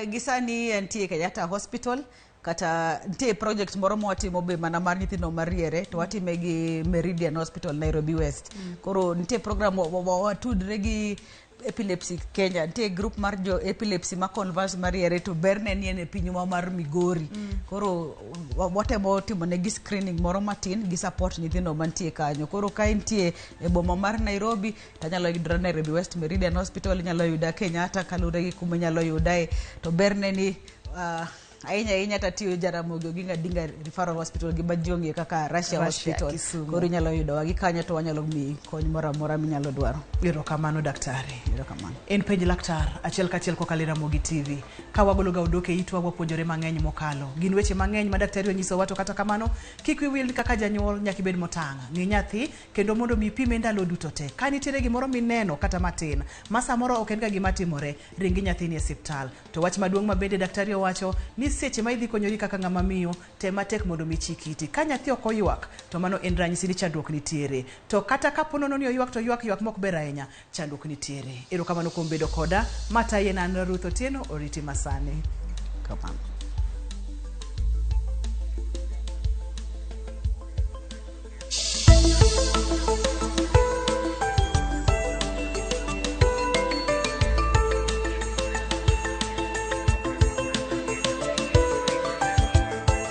Gi sani entie Kenyatta Hospital, kata nitie project moro mwatimo be mana mar nyithindo mariere, to watime gi Meridian Hospital Nairobi West. Koro nitie program watudre gi Epilepsy Kenya, nitie group mar jo epilepsy ma converse mariere, to berne ni en e pinywa mar Migori. Koro watemo timo negi screening moro matin gi support nyithindo mantie kanyo. Koro ka intie e boma mar Nairobi, tanyalo yudora Nairobi West Meridian Hospital, inyalo yuda Kenyatta kaluwore gi kuma inyalo yudae. To berne ni ahinya ahinya tatiyo Jaramogi Oginga Odinga Referral Hospital gi ma ji ong'eyo kaka Russia Hospital. Koro inyalo yudowa gi kanyo to wanyalo miyi kony moro amora minyalo dwaro. Erokamano daktari. Erokamano. En penj laktar achiel kachiel kokalo e Ramogi TV. Ka wagolo ga odok e itwa wapuonjore mang'eny mokalo. Gin weche mang'eny ma daktari onyisowa, to kata kamano kik wiyi wil kaka janyuol nyaka ibed motang'. Ng'i nyathi kendo mondo mi ipime ndalo duto te. Ka nitiere gimoro mineno kata matin ma samoro ok en ga gima timore, ring gi nyathini e osiptal. To wach maduong' ma bende daktari owacho ni seche ma idhi konyori kaka ng'ama miyo, tem matek mondo mi ichik iti. Ka nyathi ok oywak, to mano en ranyisi ni chandruok nitiere. To kata kapo nono ni oywak to oywak ywak mok ber ahinya, chandruok nitiere. Erokamano kuom bedo koda. Matayi en an Ruth Otieno, oriti masani. Kamano.